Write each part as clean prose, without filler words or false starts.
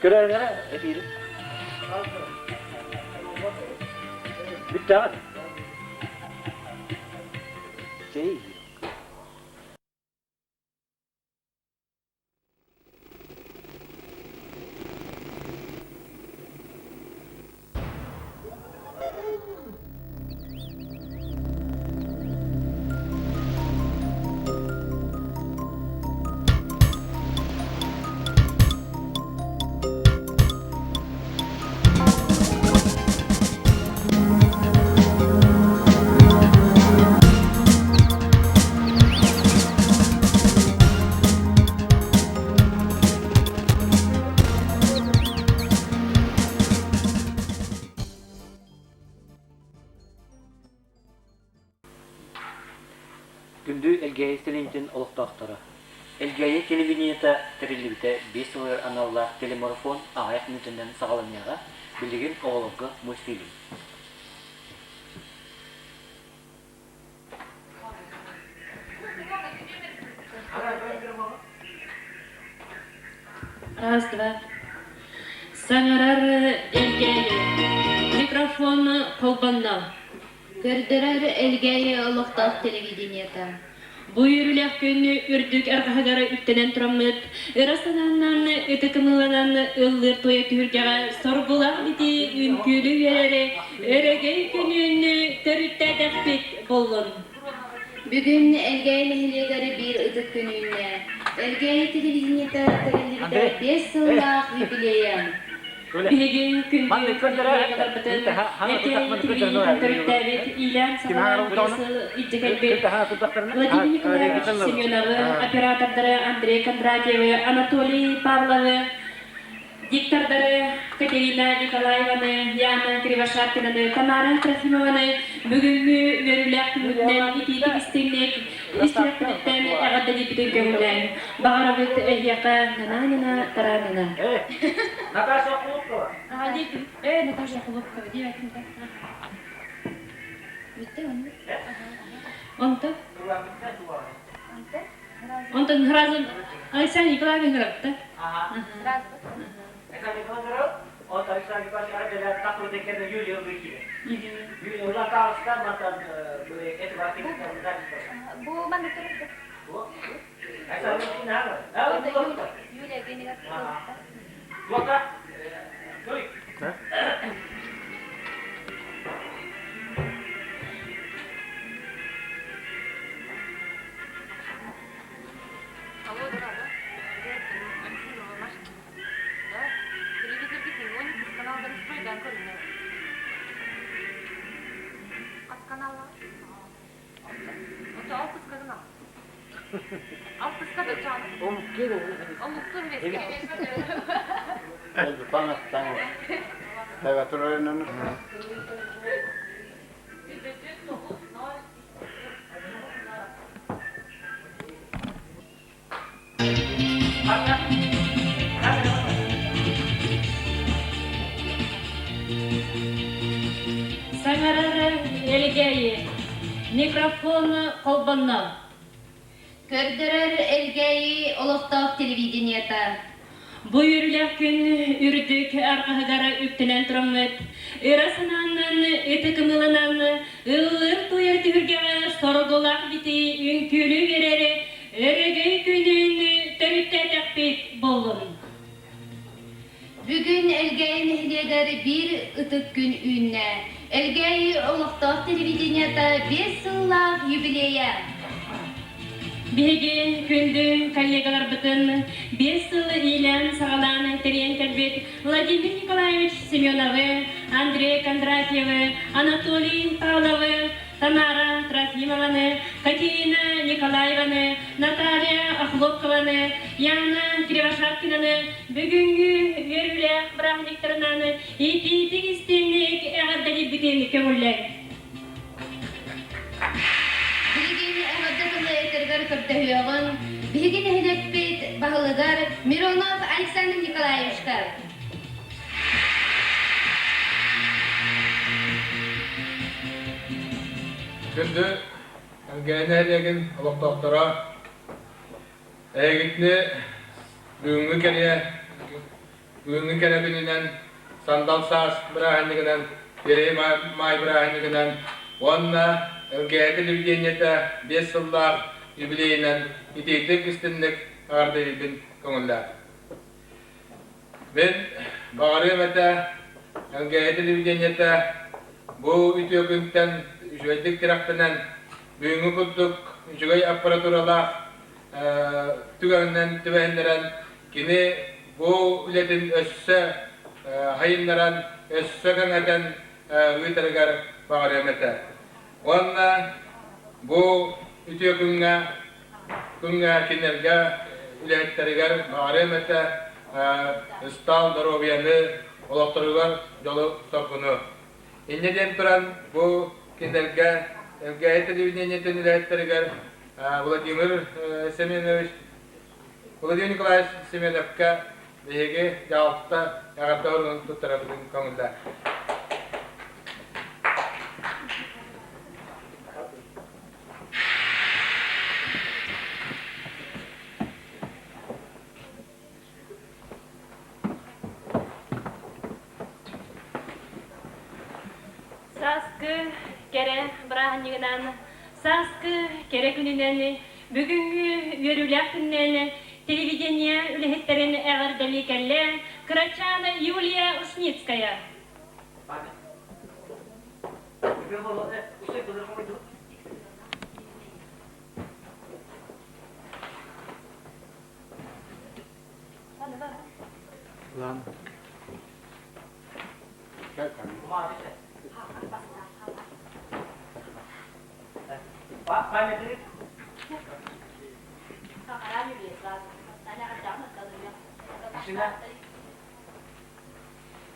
Көрөөрү эфири. Бүттэҕин. Чэй. Күндү Элгээйи сэлиэнньэтин олохтоохторо! Элгээйи телевидениета тэриллибитэ биэс сылыгар аналлаах телемарафон аҕыйах мүнүүтэнэн саҕаланыаҕа, билигин оҕолорго мультфильм. Раз, два. Саҥарар Элгээйи. Микрофон холбонно. Көрдөрөр Элгээйи олохтоох телевидениета. Бу үөрүүлээх күн үрдүк арҕаһыгар үктэнэн тураммыт, ыра санааннан ытыкымыланан ыллыыр туойа түһүлгэҕэ соргулаах битии үҥкүүлүү үөрэри өрөгөй күнүн төрүттээтэхпит буоллун. Бүгүн Элгээйи нэһилиэгэр биир ытык күн үүннэ. Элгээйи телевидениета тэриллибитэ 5 сыллаах юбилейа. Биһиги күндү коллегаларбытын Элгээйи телевидениетын төрүттээбит Ильян Сахалаан сыл илдьэ кэлбит Владимир Николаевич Семеновы, оператордары Андрей Кондратьевы, Анатолий Павловы, диктордары Катерина Николаеваны, Яна Кривошапкинаны, Тамара Трофимованы бүгүҥҥү үөрүүлээх күммүтүнэн итиитик истиҥник ис сүрэхпититтэн эҕэрдэлиирбитин көҥүллээҥ. Баҕарабыт эһиэхэ нана-нана тараанана. Наташа Хлопкова. Э, Наташа Хлопкова, диэбэтим да. Онтон? Онтон сразу Александр Николаевич ыҥырабыт да? Александр Николаевич от Александр Николаевич Юлия Юлия Бу маннык Юлия Генигар Алло, дорога. Да? Телевизорга 12 каналдан стройдан көрүнэр. Хас каналлаах? Ото алтыска гына. Алтыска да чааны. Омуктун Таҥас, таҥас. Эбэ турарынан. Саҥарар Элгээйи микрофон холбонно. Көрдөрөр Элгээйи олохтоох телевидениета. Бу үөрүүлээх күн үрдүк арҕаһыгар үктэнэн тураммыт, ыра санааннан, ытык ымыыланан, ыллыыр-туойар түһүлгэҕэ соргулаах битии үҥкүүлүү үөрэри өрөгөй күнүн төрүттээтэхпит буоллун. Бүгүн Элгээйи нэһилиэгэр биир ытык күн үүннэ. Элгээйи олохтоох телевидениета 5 сыллаах юбилейа. Биһиги күндү коллегаларбытын 5 сыл иилээн-саҕалаан тэрийэн кэлбит Владимир Николаевич Семеновы, Андрей Кондратьевы, Анатолий Павловы, Тамара Трофимованы, Катерина Николаеваны, Наталья Охлопкованы, Яна Кривошапкинаны бүгүҥҥү үөрүүлээх бырааһынньыктарынан итиитик истиҥник эҕэрдэлиирбитин көҥүллэҥ. Билигин эҕэрдэ тылы этэргэр көрдөһүөҕүҥ, биһиги нэһилиэкпит баһылыгар Миронов Александр Николаевичка. Күндү Элгээйи нэһилиэгин олохтоохторо, эһигитини бүгүҥҥү кэлиэ Бүгүҥҥү кэрэ күнүнэн Сандал саас бырааһынньыгынан, Первый маай бырааһынньыгынан уонна Элгээйи телевидениетэ 5 сыллаах юбилейынан итиитик истинник эҕэрдэлиирбин көҥүллээх. Мин баҕарыам этэ Элгээйи телевидениетэ бу үтүө күнтэн үчүгэйдик тирэхтэнэн бүгүҥҥү курдук үчүгэй аппаратуралаах түгэнинэн түбэһиннэрэн кини бу үлэтин өссө хайыннаран, өссө кэҥэтэн ыытарыгар баҕарыам этэ. Уонна бу үтүө күҥҥэ күҥҥэ кинилэргэ үлэһиттэригэр баҕарыам этэ ыстаал доруобуйаны, олохторугар дьолу-соргуну. Инньэ диэн туран бу кинилэргэ Элгээйи телевидениетин үлэһиттэригэр Владимир Семенович Владимир Николаевич Семеновка биһиги дьаһалта эҕэрдэ оруолун туттарабытын көҥүллээх. Сааскы кэрэ бырааһынньыгынан, сааскы кэрэ күнүнэн, бүгүҥҥү үөрүүлээх күнүнэн телевидение үлэһиттэрин эҕэрдэлии кэллэ кырачаан Юлия Ушницкая.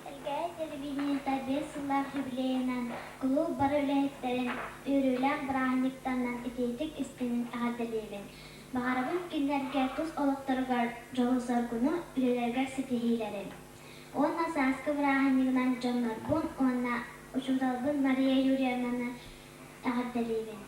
Элгээйи телевидениета 5 сыллаах юбилейынан кулууп бары үлэһиттэрин үөрүүлээх бырааһынньыктарынан итиитик истиҥин эҕэрдэлиибин. Баҕарабын кинилэргэ тус олохторугар дьолу-соргуну, үлэлэригэр ситиһиилэри. Уонна сааскы бырааһынньыгынан дьоннорбун уонна учууталбын Мария Юрьевнаны эҕэрдэлиибин.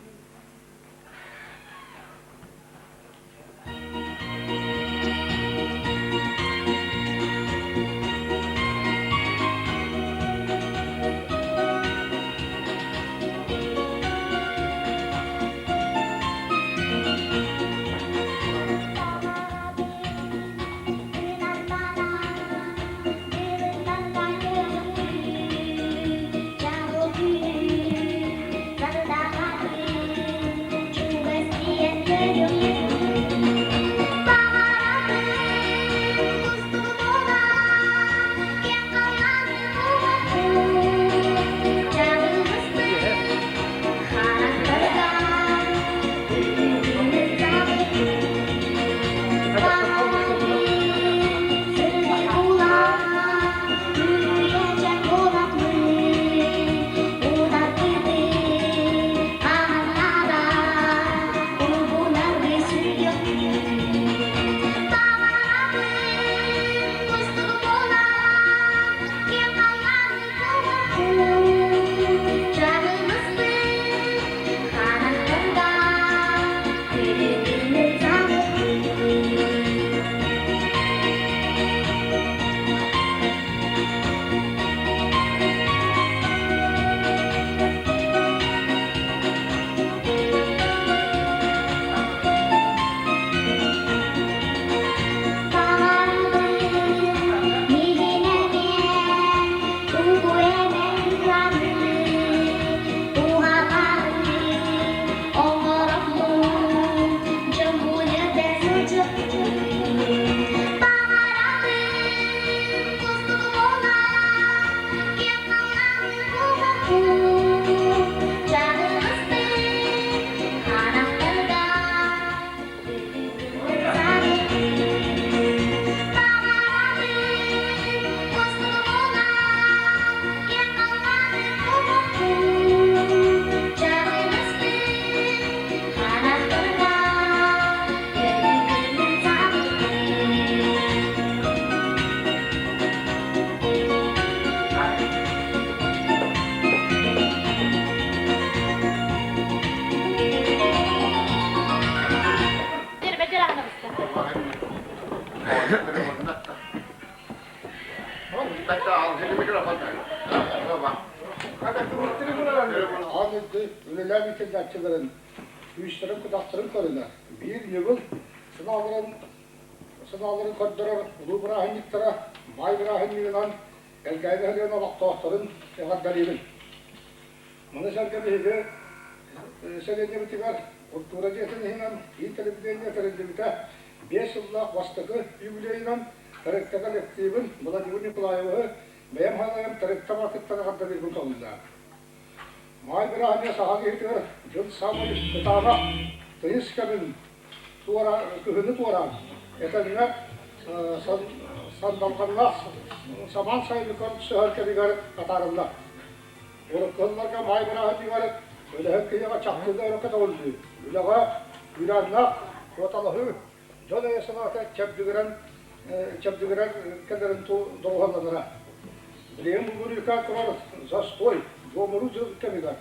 Аан үрдү үлэлээн итиллээччилэрин күүстэрин-кутахтарын көрүнэр, биир ньыгыл санааларын санааларын көрдөрөр улуу бырааһынньыктара маай бырааһынньыгынан Элгээйи нэһилиэгин олохтоохторун эҕэрдэлиибин. Маны сэргэ биһиги сэлиэнньэбитигэр култуура дьиэтин иһинэн киин телевидение тэриллибитэ 5 сыллаах бастакы юбилейынан тэрилтэ коллективын Владимир Николаевиһы бэйэм салайан тэрилтэ аатыттан эҕэрдэлиирбин көҥүллээх. Маай бырааһынньыга саха киһитигэр дьыл саамай кытаанах тыйыс кэмин туора, кыһыны туораан, этэҥҥэ сандалҕаннаах самаан сайыны көрсөһөр кэмигэр атаарыллар. Урукку сылларга маай бырааһынньыгар үлэһит киһиэхэ чахчыга өрө көтөҕүллүү, үлэҕэ күүрээннээх куоталаһыы, дьон өйө-санаата чэбдигирэн чэбдигирэн кэлэрин доҕуһуолланара. Билигин бу бүрүүкээн турар застой, буомуруу дьыл кэмигэр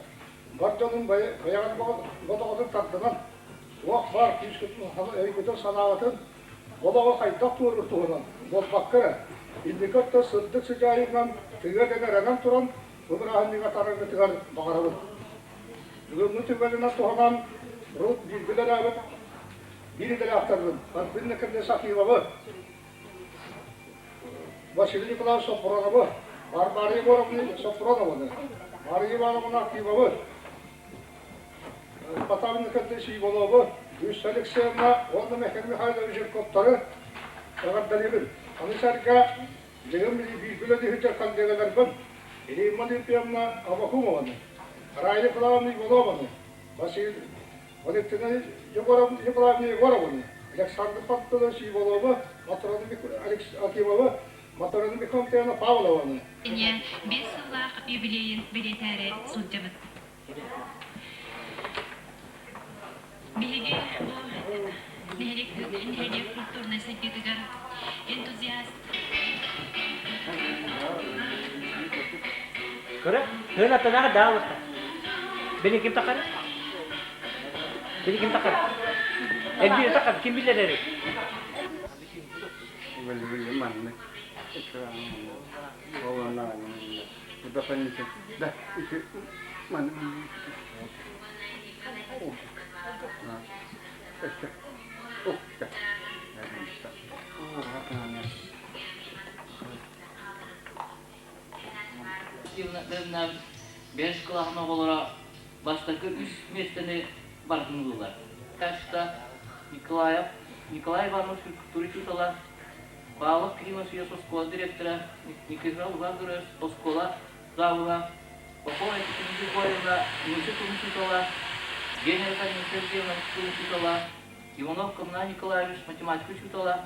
бар дьонун бэйэҕин бодоҕотун тардынан, туох баар күүскүтүн, өйгүтүн-санааҕытын олоҕу хайдах туоруур туһунан буолбакка эрэ, инники өттө сырдык сыдьаайынан тыа дэнэрэнэн туран бу бырааһынньыга тараргытыгар баҕарабын. Бүгүҥҥү түгэнинэн туһанан урут бииргэ үлэлээбит биир идэлээхтэрбин Арбин Николаевич Акимовы, Василий Николаевич Соппуроновы, Варвара Егоровна Соппуронованы, Мария Ивановна Акимовы, Потап Николаевич Ивановы, Люция Алексеевна уонна Михаил Михайлович Жирковтары эҕэрдэлиибин. Аны сэргэ дьиҥим бииргэ үлэлиһитэр коллегаларбын Римма Дмитриевна Аввакумованы, Рая Николаевна Иванованы, Василий Валентина Николаевна Егорованы, Александр Пантелеевич Ивановы, Матрона Акимовы, Матрона Михайловна Павлованы. Биэс сыллаах юбилейын бэлиэтээри сылдьабыт. Биһиги бу нэһилиэк нэһилиэк культурнай сайдыытыгар энтузиаст Көрө, тыын аттанаҕа даалыста. Били ким тахар? Били ким тахар? Элбиир тахар, ким билэр эри? Маннык Да, Бэс кылааһын оҕолоро бастакы үс миэстэни барытын ыллылар. Качество Николаев Николай Иванович физкультура учуутала, Павлов Кирилл Васильевич оскуола директора, Никифоров Иван Григорьевич оскуола завуһа, Попова Екатерина Григорьевна музыка учуутала, Генрих Сергеевна учуутала, Иванов Коммунай Николаевич математика учуутала,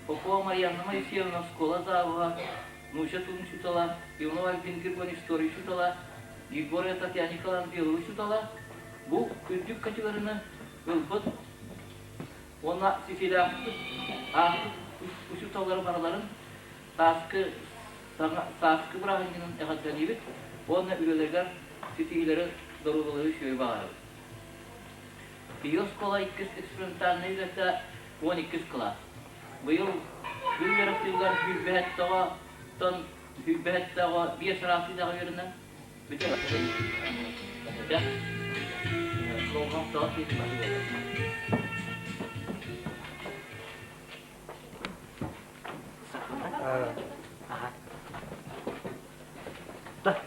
Попова Марьяна Моисеевна оскуола завуһа, нуучча тылын учуутала, Иванова Альбина Григорьевна история учуутала, Егорова Татьяна Николаевна биология учуутала бу үрдүк категорияны ылбыт уонна ситиилээхтик ааспыт учууталлары барыларын сааскы сааскы бырааһынньыгынан эҕэрдэлиибит уонна үлэлэригэр ситиһиилэри, доруобуйалары үчүгэй баҕарабыт. Биһиги оскуола иккис экспериментальнай үлэтэ 12 кылаас. Быйыл күн үөрэх дьылыгар сүүрбэһэттэҕэ сүүрбэһэттэҕэ биэс араас идэҕэ үөрэнэн бүтэр. Болҕомтоҕо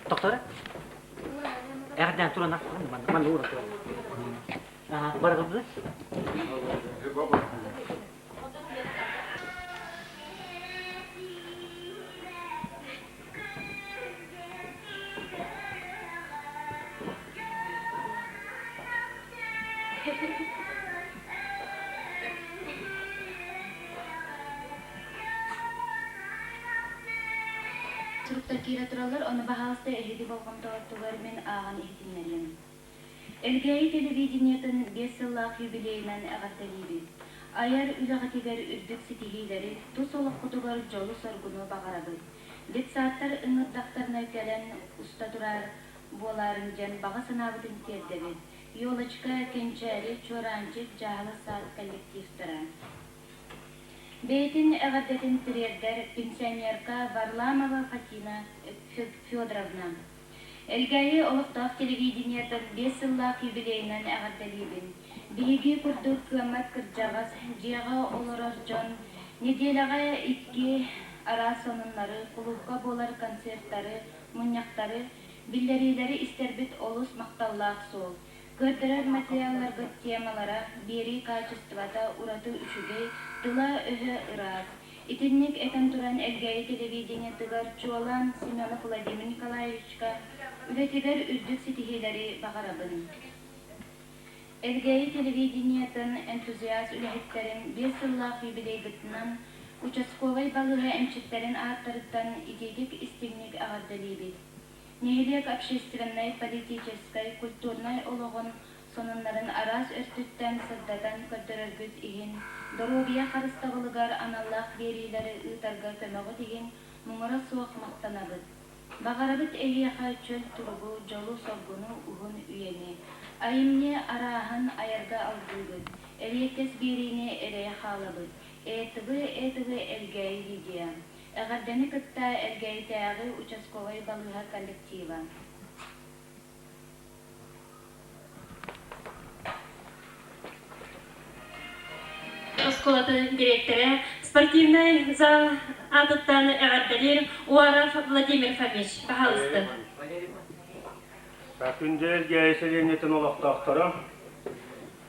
Доктора? Эрден туран манна ура туран. Барыгыбы? Суруктар киирэ тураллар, ону баһаалыста эһиги болҕомтоҕутугар мин ааҕан иһитиннэриэм. Элгээйи телевидениетын биэс сыллаах юбилейынан эҕэрдэлиибит. Айар үлэҕитигэр үрдүк ситиһиилэри, тус олоххутугар дьолу-соргуну баҕарабыт. Детсадтар ыҥырдахтарына кэлэн уста турар буолаарын диэн баҕа санаабытын тиэрдэбит. Елочка, Кэнчээри, Чуораанчык, дьааһыла саад коллективтара. Бэйэтин эҕэрдэтин тириэрдэр пенсионерка Варламова Фатина Федоровна. Элгээйи олохтоох телевидениетын биэс сыллаах юбилейынан эҕэрдэлиибин. Биһиги курдук кыаммат кырдьаҕас, дьиэҕэ олорор дьон нэдиэлэҕэ икки араас сонуннары, кулуупка буолар концертары, мунньахтары, биллэриилэри истэрбит олус махталлаах суол. Көрдөрөр материалларбыт темалара, биэрии качествота ураты үчүгэй, тыла-өһө ыраас. Итинник этэн туран Элгээйи телевидениетыгар чуолаан Семенов Владимир Николаевичка үлэтигэр үрдүк ситиһиилэри баҕарабын. Элгээйи телевидениетын энтузиаст үлэһиттэрин биэс сыллаах юбилейгытынан участковай балыыһа эмчиттэрин ааттарыттан итиитик-истиҥник эҕэрдэлиибит. Нэһилиэк общественнай, политическай, культурнай олоҕун сонуннарын араас өртүттэн сырдатан көрдөрөргүт иһин, доруобуйа харыстабылыгар аналлаах биэриилэри ыытарга көмөҕүт иһин муҥура суох махтанабыт. Баҕарабыт эһиэхэ чөл туругу, дьолу-соргуну, уһун үйэни. Айымньы арааһын айарга алгыыбыт, эриэккэс биэриини эрэйэ хаалабыт. ЭТВ ЭТВ Элгээйи видео. Эҕэрдэни кытта Элгээйитээҕи участковай балыыһа коллектива. Оскуолатын дириэктэрэ, спортивнай зал аатыттан эҕэрдэлиир Уаров Владимир Фомич. Пожалуйста. Күндү Элгээйи сэлиэнньэтин олохтоохторо,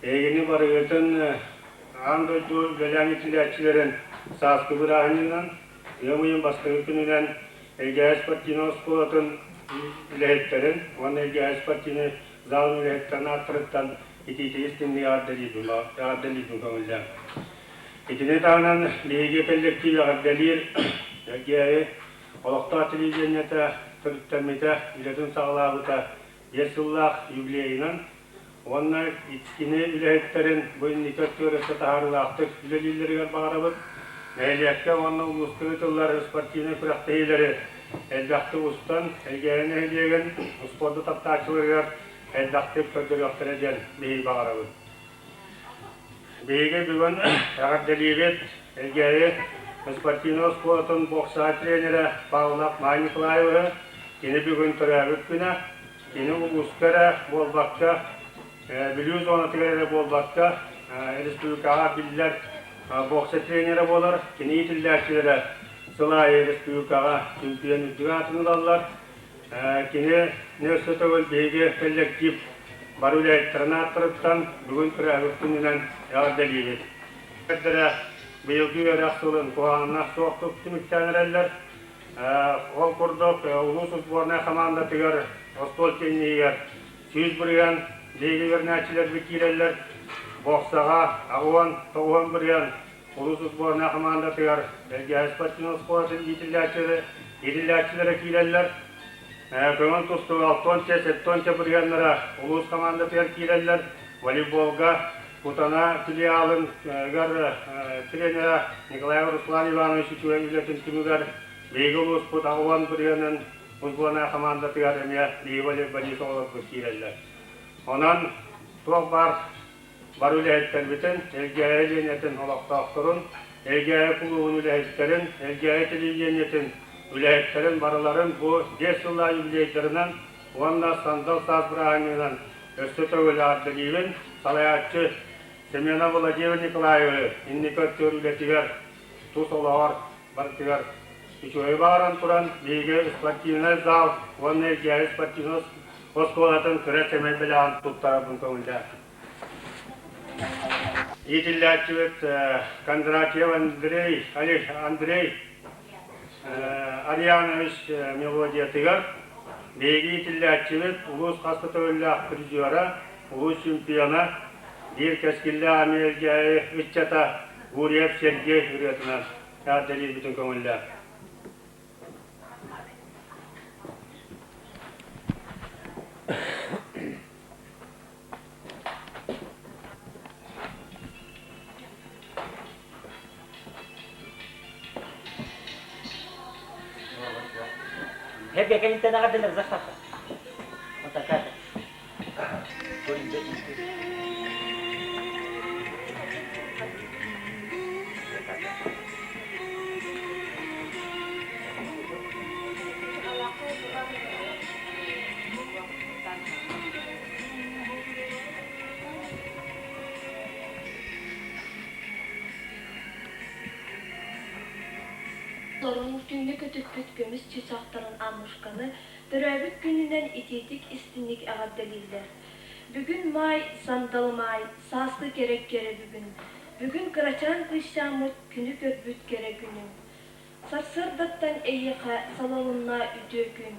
эһигини барыгытын аан дойду үлэлээн итилээччилэрин сааскы бырааһынньыгынан, ыам ыйын бастакы күнүнэн Элгээйи спортивнай оскуолатын үлэһиттэрин уонна Элгээйи спортивнай залын үлэһиттэрин ааттарыттан итиитик истиҥник эҕэрдэлиирбин көҥүллээҥ. Итини таһынан биһиги кэллэктиип эҕэрдэлиир Элгээйи олохтоох телевидениетэ төрүттэммитэ, үлэтин саҕалаабыта биэс сыллаах юбилейынан уонна иккини үлэһиттэрин бу инники өттүгэр өссө таһаарыылаахтык үлэлииллэригэр баҕарабыт. Нэһилиэккэ уонна улууска ыытыллар спортивнай күрэхтэһиилэри элбэхтик устан, Элгээйи нэһилиэгин успуорду таптааччыларыгар элбэхтик көрдөрүөхтэрэ диэн биһиги баҕарабыт. Биһиги бүгүн эҕэрдэлиибит Элгээйи спортивнай оскуолатын боксаҕа тренерэ Павлов Май Николаевиһы. Кини бүгүн төрөөбүт күнэ. Кини улууска эрэ буолбакка, Бүлүү зонатыгар эрэ буолбакка, республикаҕа биллэр бокса тренерэ буолар. Кини иитиллээччилэрэ сыл аайы республикаҕа чемпион үрдүк аатын ылаллар. Кини өссө төгүл биһиги коллектив бары үлэһиттэрин ааттарыттан бүгүн төрөөбүт күнүнэн эҕэрдэлиибит. Быйылгы үөрэх сылын куһаҕаннаах суохтук түмүктээн эрэллэр. Ол курдук, улуус сборнай хамаандатыгар остуол тенниһигэр 100% биһиги үөрэнээччилэрбит киирэллэр. Боксаҕа аҕыон, тоҕуһан бырыһыан улуус сборнай хамаандатыгар Элгээйи спортивнай оскуолатын иитиллээччилэрэ киирэллэр. Көҥүл тустууга алтыанча, сэттиэнчэ бырыһыаннара улуус хамаандатыгар киирэллэр. Волейболга Кутана филиалын тренера Николаев Руслан Иванович үчүгэй үлэтин түмүгэр биһиги улууспут аҕыан бырыһыанын футбольнай хамаандатыгар эмиэ биһиги волейболист оҕолорбут киирэллэр. Онон туох баар бары үлэһиттэрбитин, Элгээйи линиятын олохтоохторун, Элгээйи кулуубун үлэһиттэрин, Элгээйи телевидениетин үлэһиттэрин барыларын бу биэс сыллаах юбилейдарынан уонна Сандал саас бырааһынньыгынан өссө төгүл эҕэрдэлиибин. Салайааччы Семенов Владимир Николаевы инники өттүгэр үлэтигэр, тус олоҕор барытыгар үчүгэйи баҕаран туран, биһиги спортивнай зал уонна Элгээйи спортивнай оскуолатын кыра сэмэй бэлэҕин туттарарбын көҥүллээтим. Иитиллээччибит Кондратьев Андрей, Андрей Арианович мелодиятыгар биһиги иитиллээччибит улуус хас да төгүллээх призера, улуус чемпиона, биир кэскиллээх Элгээйи ыччата Гурьев Сергей ырыатынан эҕэрдэлиирбитин көҥүллээн. Hep кэлинтэн эҕэрдэлэр захтахха. Онтон Торун күҥҥэ көтүппүт көмүс чыычаахтарын Аннушканы төрөөбүт күнүнэн итиитик-истиҥник эҕэрдэлииллэр. Бүгүн маай, сандал маай, сааскы кэрэ кэрэ бүгүн. Бүгүн кырачаан кыысчааммыт күнү көрбүт кэрэ күнүн. Сарсыардаттан эйиэхэ салалынна үтүө күн,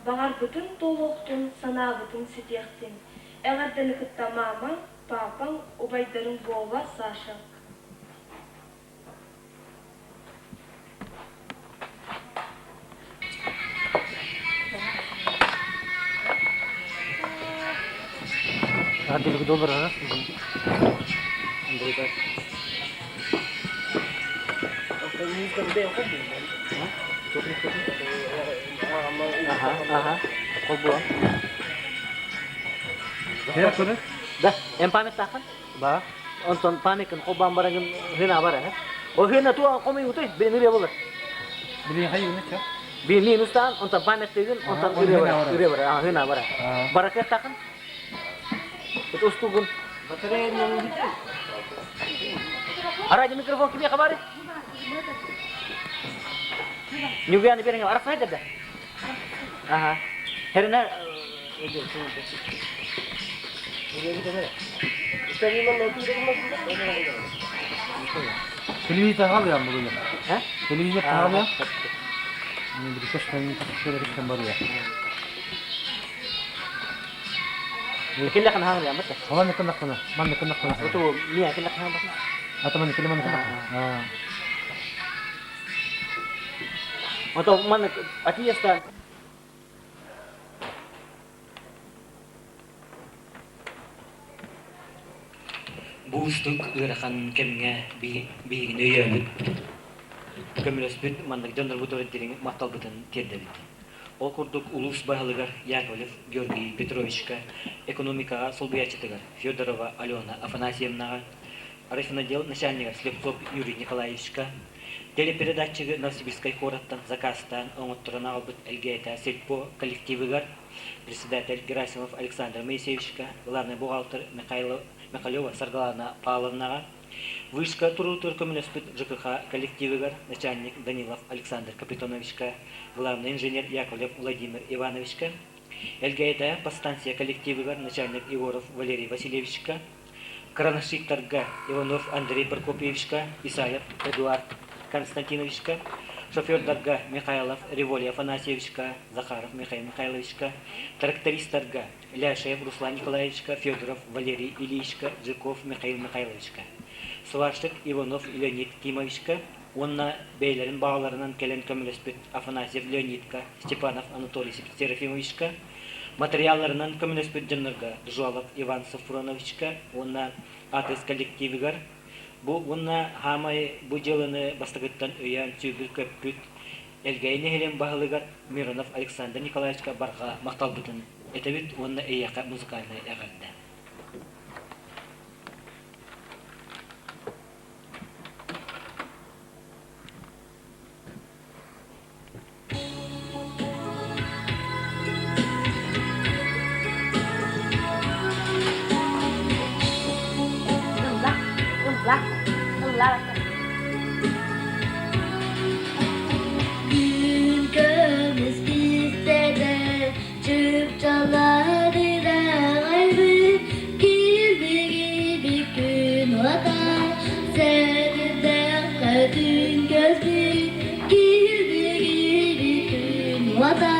баҕарбытын туолуохтун, санаабытын ситиэхтин. Эҕэрдэни кытта маамаҥ, паапаҥ, убайдарыҥ Вова, Саша. Да, эн памяттааххын? Ба. Онтон памятын холбоон бараҥын хына бар э. О хына ту хомуйутой бен ырыа болар. Билин хайыгын ча? Би минустаан онтон памяттыгын онтон ырыа бар. Ырыа бар. А хына бар. Баракыахтаахын? Это устугун. Батарея Арай микрофон кимиэхэ бары? Нюгяны берең арақсай да. Ага. Херіне Телевизор хаалыам бүгүн. Телевизор хаалыам. Bir барыа. Киллэхэн хаалыам бата. Манна кыннахпына, манна кыннахпына. Оту мия киллэхэн бата. Ата манна киле манна кыннахпына. Ото манна атиеста Бу уустук ыарахан кэмҥэ биһигини өйөөбүт, көмөлөспүт маннык дьоннорбутугар дириҥ махталбытын тиэрдэбит. Ол курдук улуус баһылыгар Яковлев Георгий Петровичка, экономикаҕа солбуйааччытыгар Федорова Алена Афанасьевнаҕа, райфинотдел начальнигар Слепцов Юрий Николаевичка, телепередатчигы Новосибирскай куораттан заказтаан оҥотторон аҕалбыт Элгээтэ сельпо коллективыгар председатель Герасимов Александр Моисеевичка, главный бухгалтер Михайлова Саргылана Павловнаҕа, вышка туруутугар көмөлөспүт ЖКХ коллективыгар начальник Данилов Александр Капитоновичка, главный инженер Яковлев Владимир Ивановичка, Элгээйитэ подстанция коллективыгар начальник Егоров Валерий Васильевичка, крановщиктарга Иванов Андрей Прокопьевичка, Исаев Эдуард Константиновичка, шофердарга Михайлов Револий Афанасьевичка, Захаров Михаил Михайловичка, трактористарга Ляшев Руслан Николаевичка, Федоров Валерий Ильичка, Жирков Михаил Михайловичка, сварщик Иванов Леонид Кимовичка уонна бэйэлэрин баҕаларынан кэлэн көмөлөспүт Афанасьев Леонидка, Степанов Анатолий Серафимовичка, матырыйаалларынан көмөлөспүт дьоннорго Жуалов Иван Софроновичка уонна АТС коллективыгар бу уонна хаамай бу дьыаланы бастакыттан өйөөн сүүрбүт көппүт Элгээйи нэһилиэгин баһылыгар Миронов Александр Николаевичка барҕа махталбытын этэбит уонна эйиэхэ музыкальнай эҕэрдэ. Ылла, ылла, ылла Күн көмүс кистэтэ чыпчалар ирэҕэйбит килбигийбит күн уота сэбирдэххэ түн көспүт килбигийбит күн уота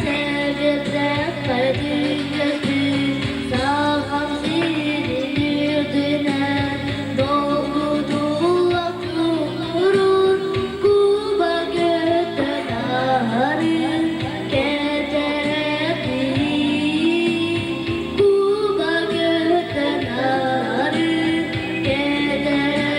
сэбирдэххэ түн көспүт сахам сирин үрдүнэн долгутуулах куурун куба көтөн аһарын кэтэрэхтии куба көтөн аһарын кэтэрэхтии.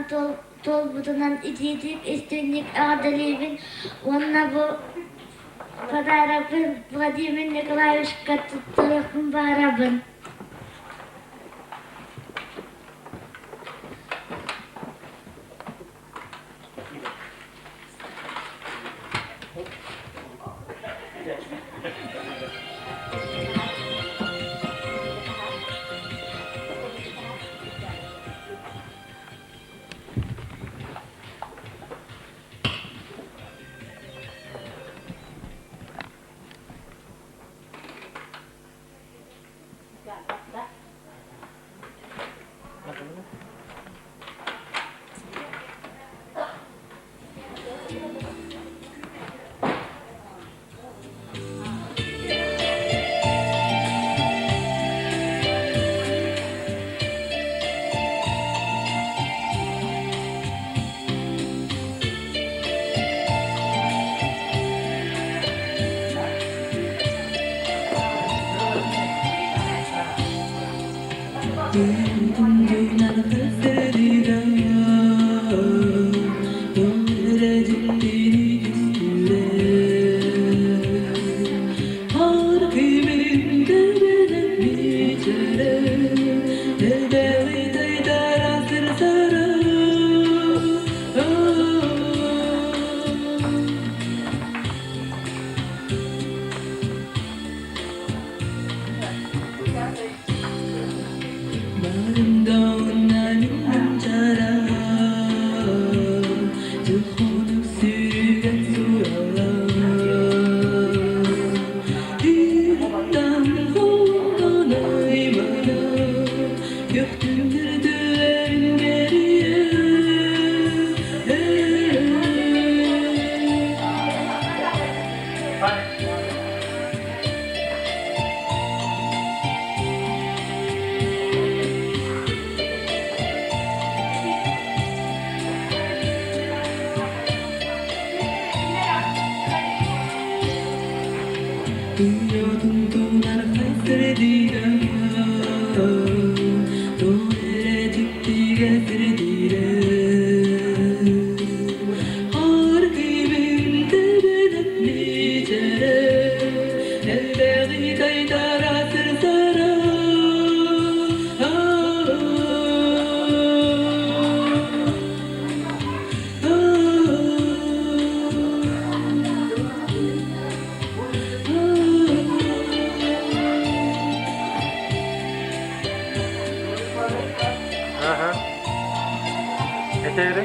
сааһын туолбутунан итиитик истиҥник эҕэрдэлиибин уонна бу подарокпын Владимир Николаевичка туттарыахпын баҕарабын. Аха. Этери.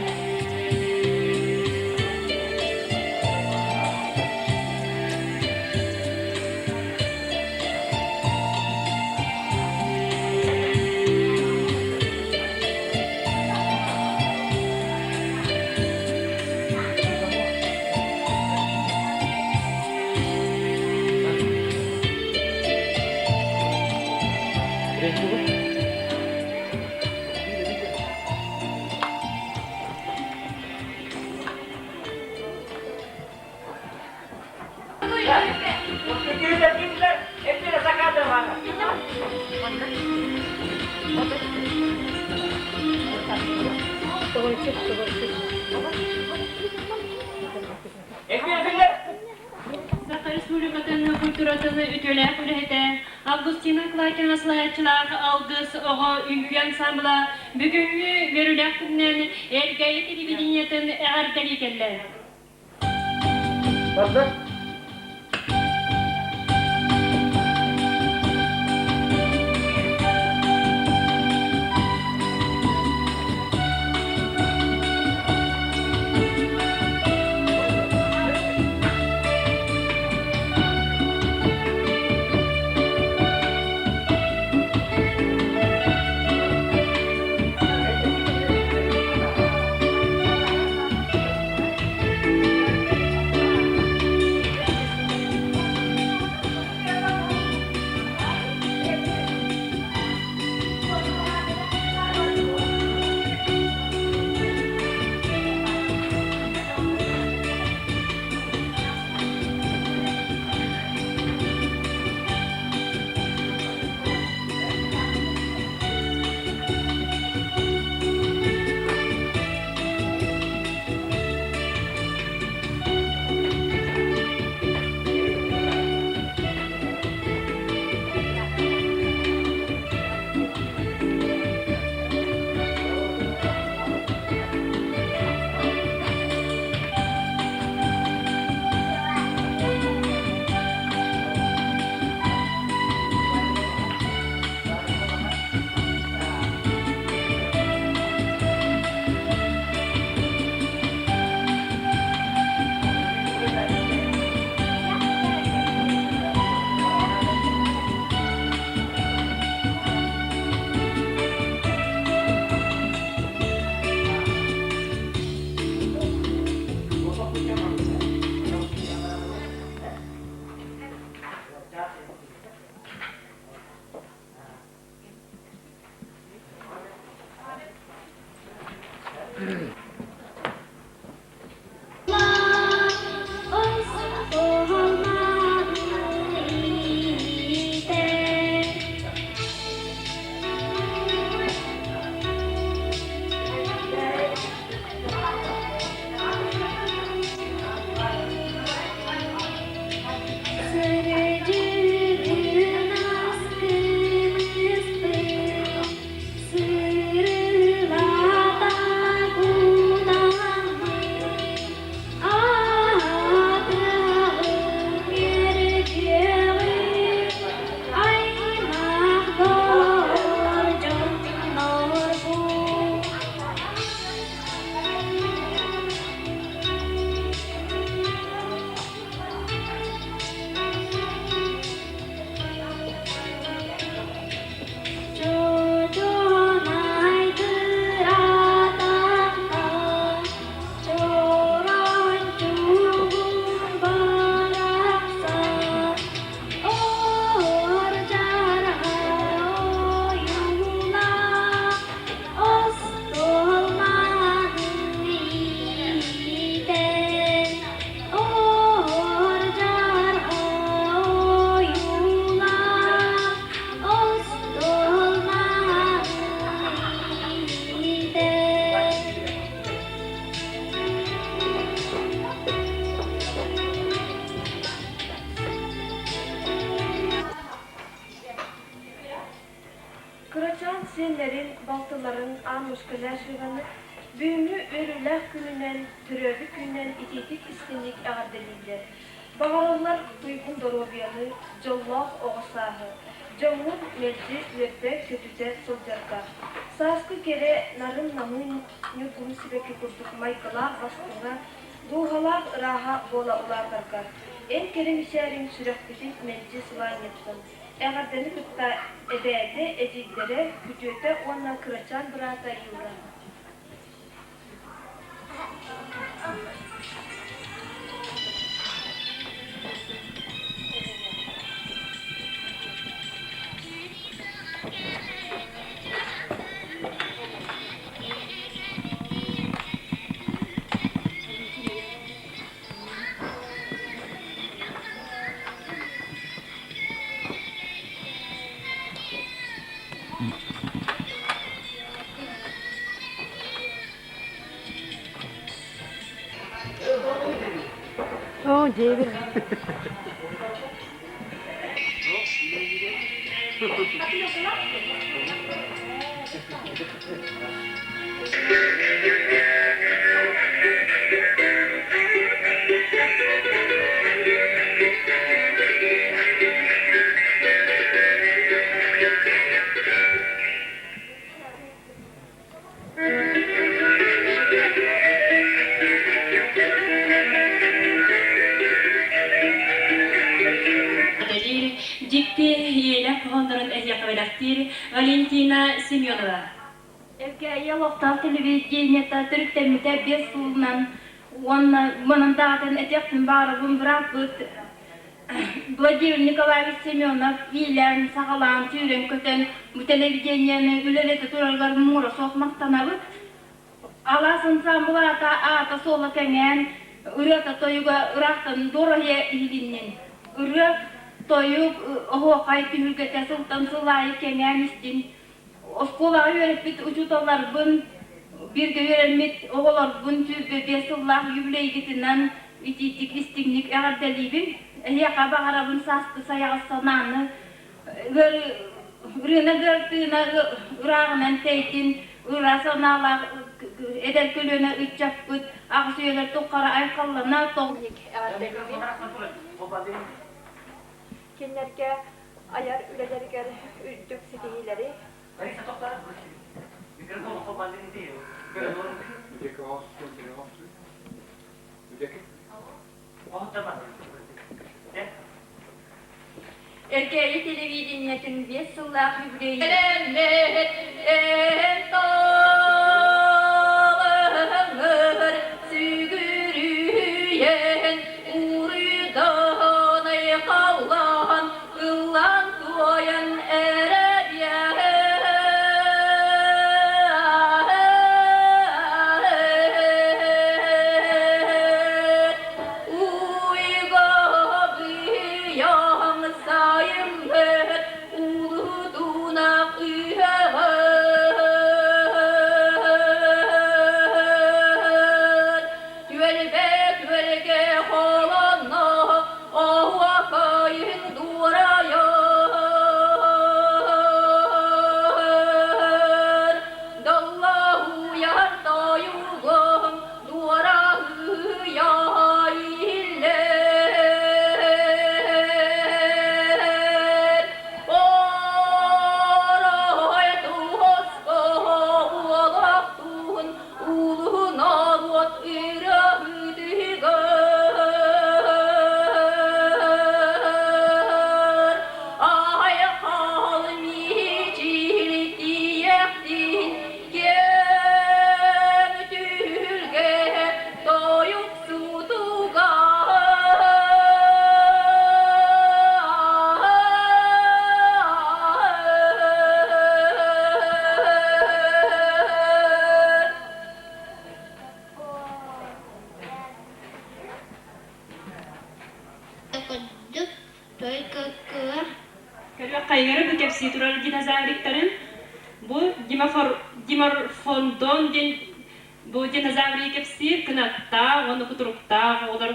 Саха Республикатын культуратын үтүөлээх үлэһитэ Августина Клакина салайааччылаах Алгыс оҕо үҥкүү ансамбла бүгүҥҥү үөрүүлээх күнүнэн Элгээйи телевидениетын эҕэрдэлии кэллэ. Барда. Сиэннэрин, балтыларын Аннушка Ляшеваны бүгүҥҥү үөрүүлээх күнүнэн, төрөөбүт күнүнэн итиитик-истиҥник эҕэрдэлииллэр. Баҕараллар туйгун доруобуйаны, дьоллоох оҕо сааһы, дьоҥҥун мэлдьи үөрдэ-көтүтэ сылдьарга, сааскы кэрэ нарын-намыын ньургуһун сибэкки курдук майгылаах бастыҥа, дууһалаах ырааһа буола улаатарга, эн кэрэ мичээриҥ сүрэхпитин мэлдьи сылаанньыттын, эҕэрдэни кытта эбээтэ, эдьиийдэрэ, күтүөтэ уонна кырачаан быраата Юра. Оо, дьиэбит. Үлэлиир дьикти иэлэх хоһооннорун эһиэхэ бэлэхтиир Валентина Семенова. Эргээйи олохтоох телевидениета төрүттэммитэ биэс сылынан уонна манан даҕатан этиэхпин баҕарабын бырааппыт Владимир Николаевич Семенов иилээн-саҕалаан, сүүрэн-көтөн бу телевидениены үлэлэтэ турарыгар муҥура суох махтанабыт. Алаас ансаамбыл аата аата-суола кэҥээн, ырыата-тойуга ыраахтан дуораһыйа иһилиннин. Ырыа, тойук, оһуохай түһүлгэтэ сылтан сыл аайы кэҥээн истин. Оскуолаҕа үөрэппит учууталларбын, бииргэ үөрэммит оҕолорбун 25 сыллаах юбилейгытынан итиитик истиҥник эҕэрдэлиибин. Эһиэхэ баҕарабын сааскы сайаҕас санааны, ырыына ыар тыына ырааҕынан тэйдин, ыра санаалаах эдэр көлүөнэ ыччаппыт аҕыс үйэлэр туххара айхаллана Эҕэрдэлиибин. Кинилэргэ айар үлэлэригэр үрдүк ситиһиилэри Эркээйи телевидениетин биэс сыллаах юбилейын Сүгүрүйэн уруйдаан айхаллаан ыллаан туойан эрэбиэт Уйга быйаҥ сайыммыт улутунах үһэҕэр Түөлбэ түөлгэ холонно оһуокайын дуорайар Даллаһуйар тойугун дуораһыйа иһиллэр Орой туһоско уолахтуун улуу норуот ырыаһытыгар айхал мичилитиэхтин кэм түһүлгэ Тойуксутугар Курдук тойкоккула Көрүөх хайгары бу кэпсии турар динозавриктарын бу диморфондон диэн Бу динозавры кэпсиир кынаттаах уонна кутуруктаах оҕолор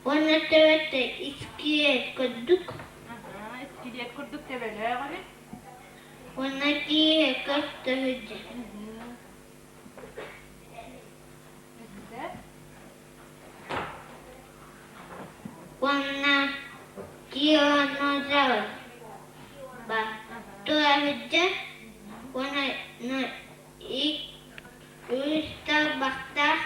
Уонна төбөтө искилиэт курдук. Искилиэт курдук төбөлөөх эбит. Уонна киһи көстө сылдьар. Уонна тиранозавр баар. Тура сылдьар уонна үс тарбахтаах.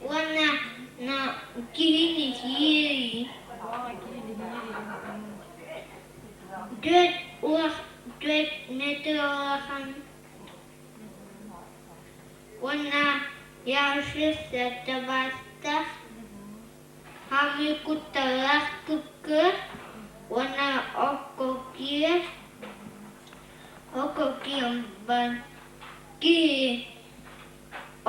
Уонна киһини сиир. 4 метр улахан уонна ярши табаастаах хаамыы кутталлаах кыпкыр уонна окко киирэр окко киирэн баран киһи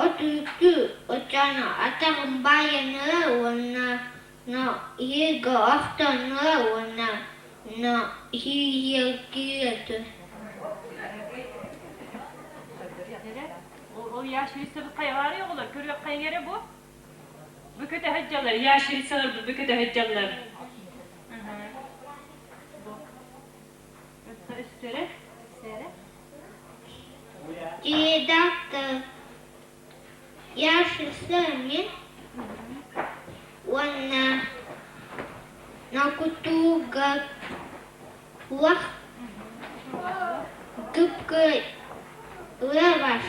отуйку оччоҕуна атаҕын баайан ылар уонна иһиргэ охтон ылар уонна иһиргэ киирэр. Ол ящерицабыт хайалаарый оҕолор? Көрүөххэйиҥ эрэ бу. Бу көтө сылдьаллар, ящерицалар бу көтө сылдьаллар. Бу. Өстөрө? Редактор Яшиса мин уонна Накутууга Улах гыпкы ылабар.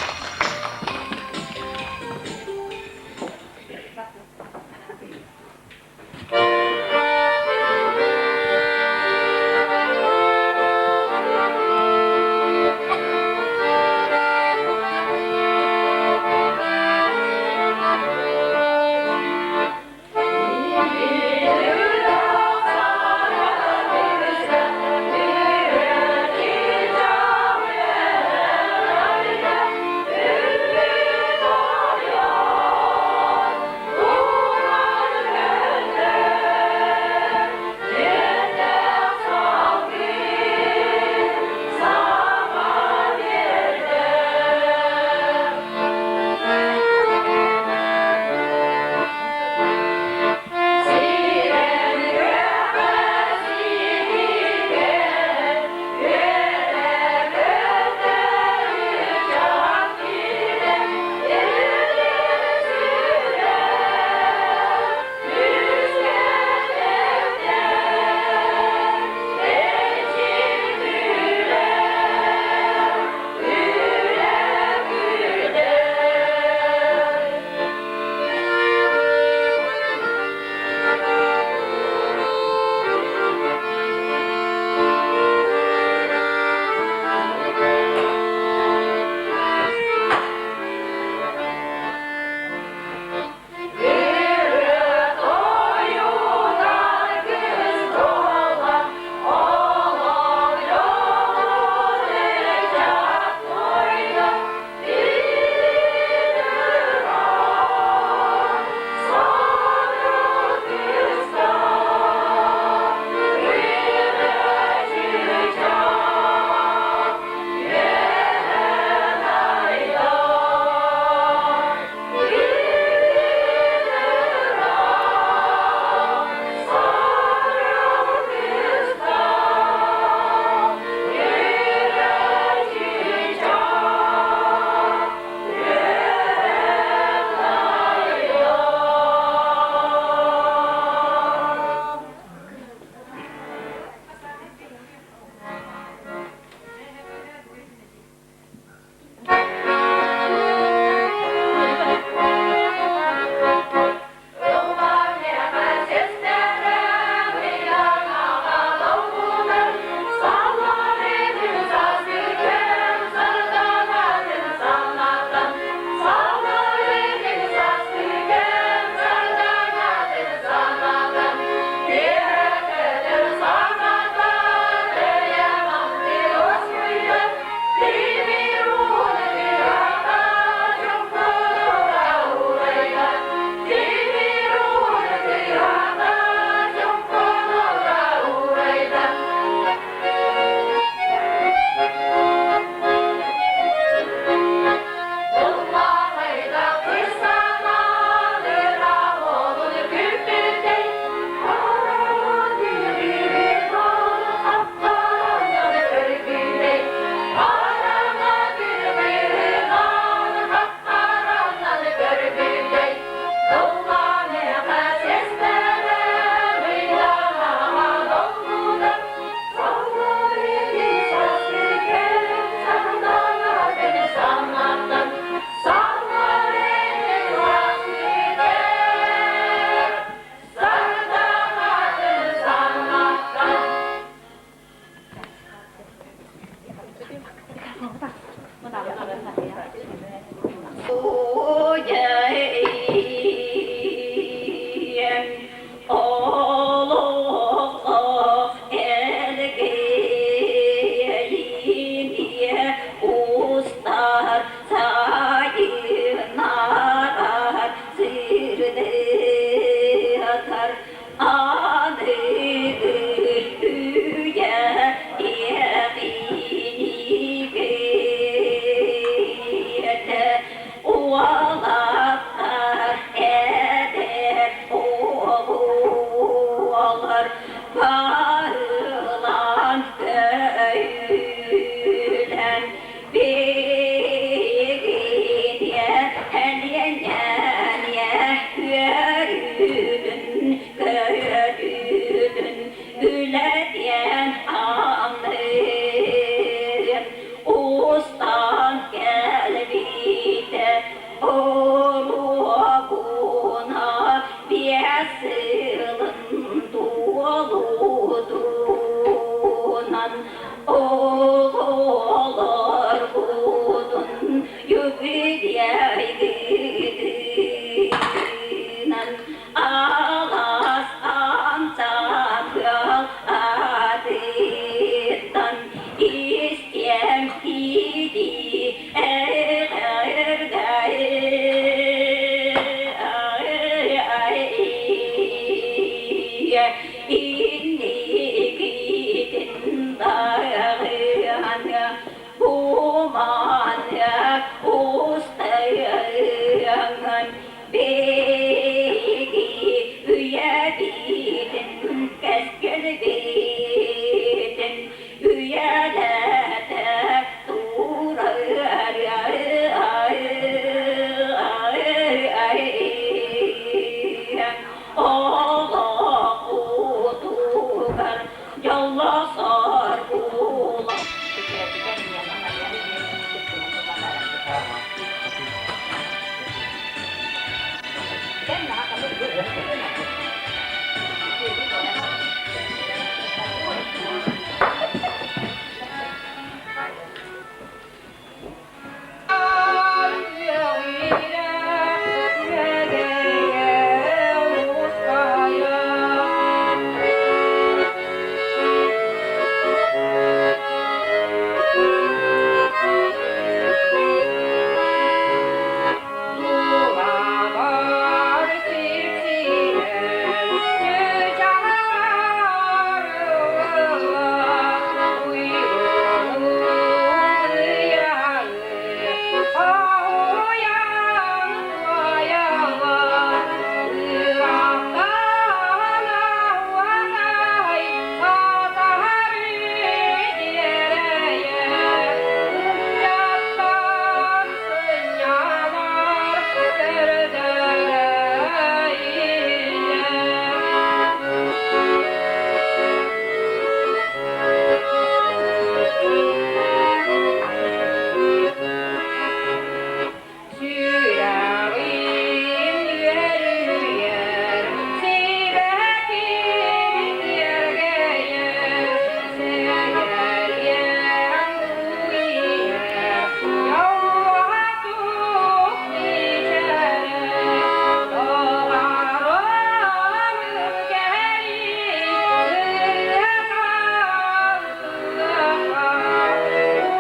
Олох элгээйиниэ устар сайыннарар сирдэтэр аныгы үйэ тиэхиньикэтэ уолаттар эдэр оҕолор баһылаан көйүлэн биһигиниэ элиэнньэниэ үөрүүтүн көрүүтүн үлэтиэн аныыр устан кэлбитэ оруобуна биэс сылын туолуутунан оҕолорбутун юбилейгытынан алаас ансаамбыл аатыттан истиэм дии Инникитин даҕаны уманы устайаҥын биһиги үйэбитин кэскилбитин үйэлэтэ Олох утугар дьоллосор була Сүрэҕим үөрүйэр, сибэкким киэргэйэр, сэгэлиэм иһэр, дьоллоох мичээрэ, доҕорум кэлин,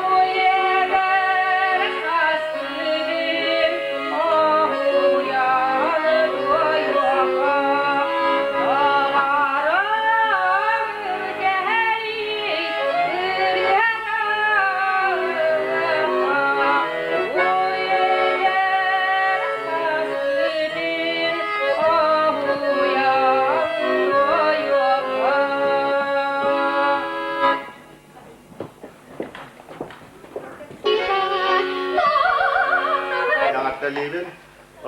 Уйегэр хастыгым, оһуйан туойуоха, доҕорум кэһэй, ырыата Уйегэр хастыгым, оһуйан туойуоха. Эҕэрдэлиибин.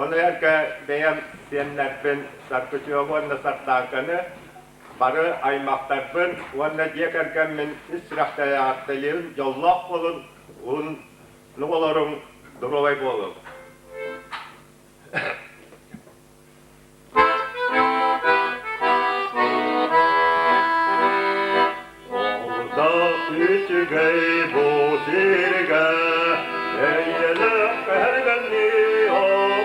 Ону эргэ бэйэм сиэннэрбин Саргычеву уонна Сардааканы бары аймахтарбын уонна дьиэ кэргэммин ис сүрэхтэн эҕэрдэлиибин. Дьоллоох буолун, уһун олоруҥ, доруобай буолуҥ. Үчүгэй бу сиргэ эйэлээх кэргэнни олорор.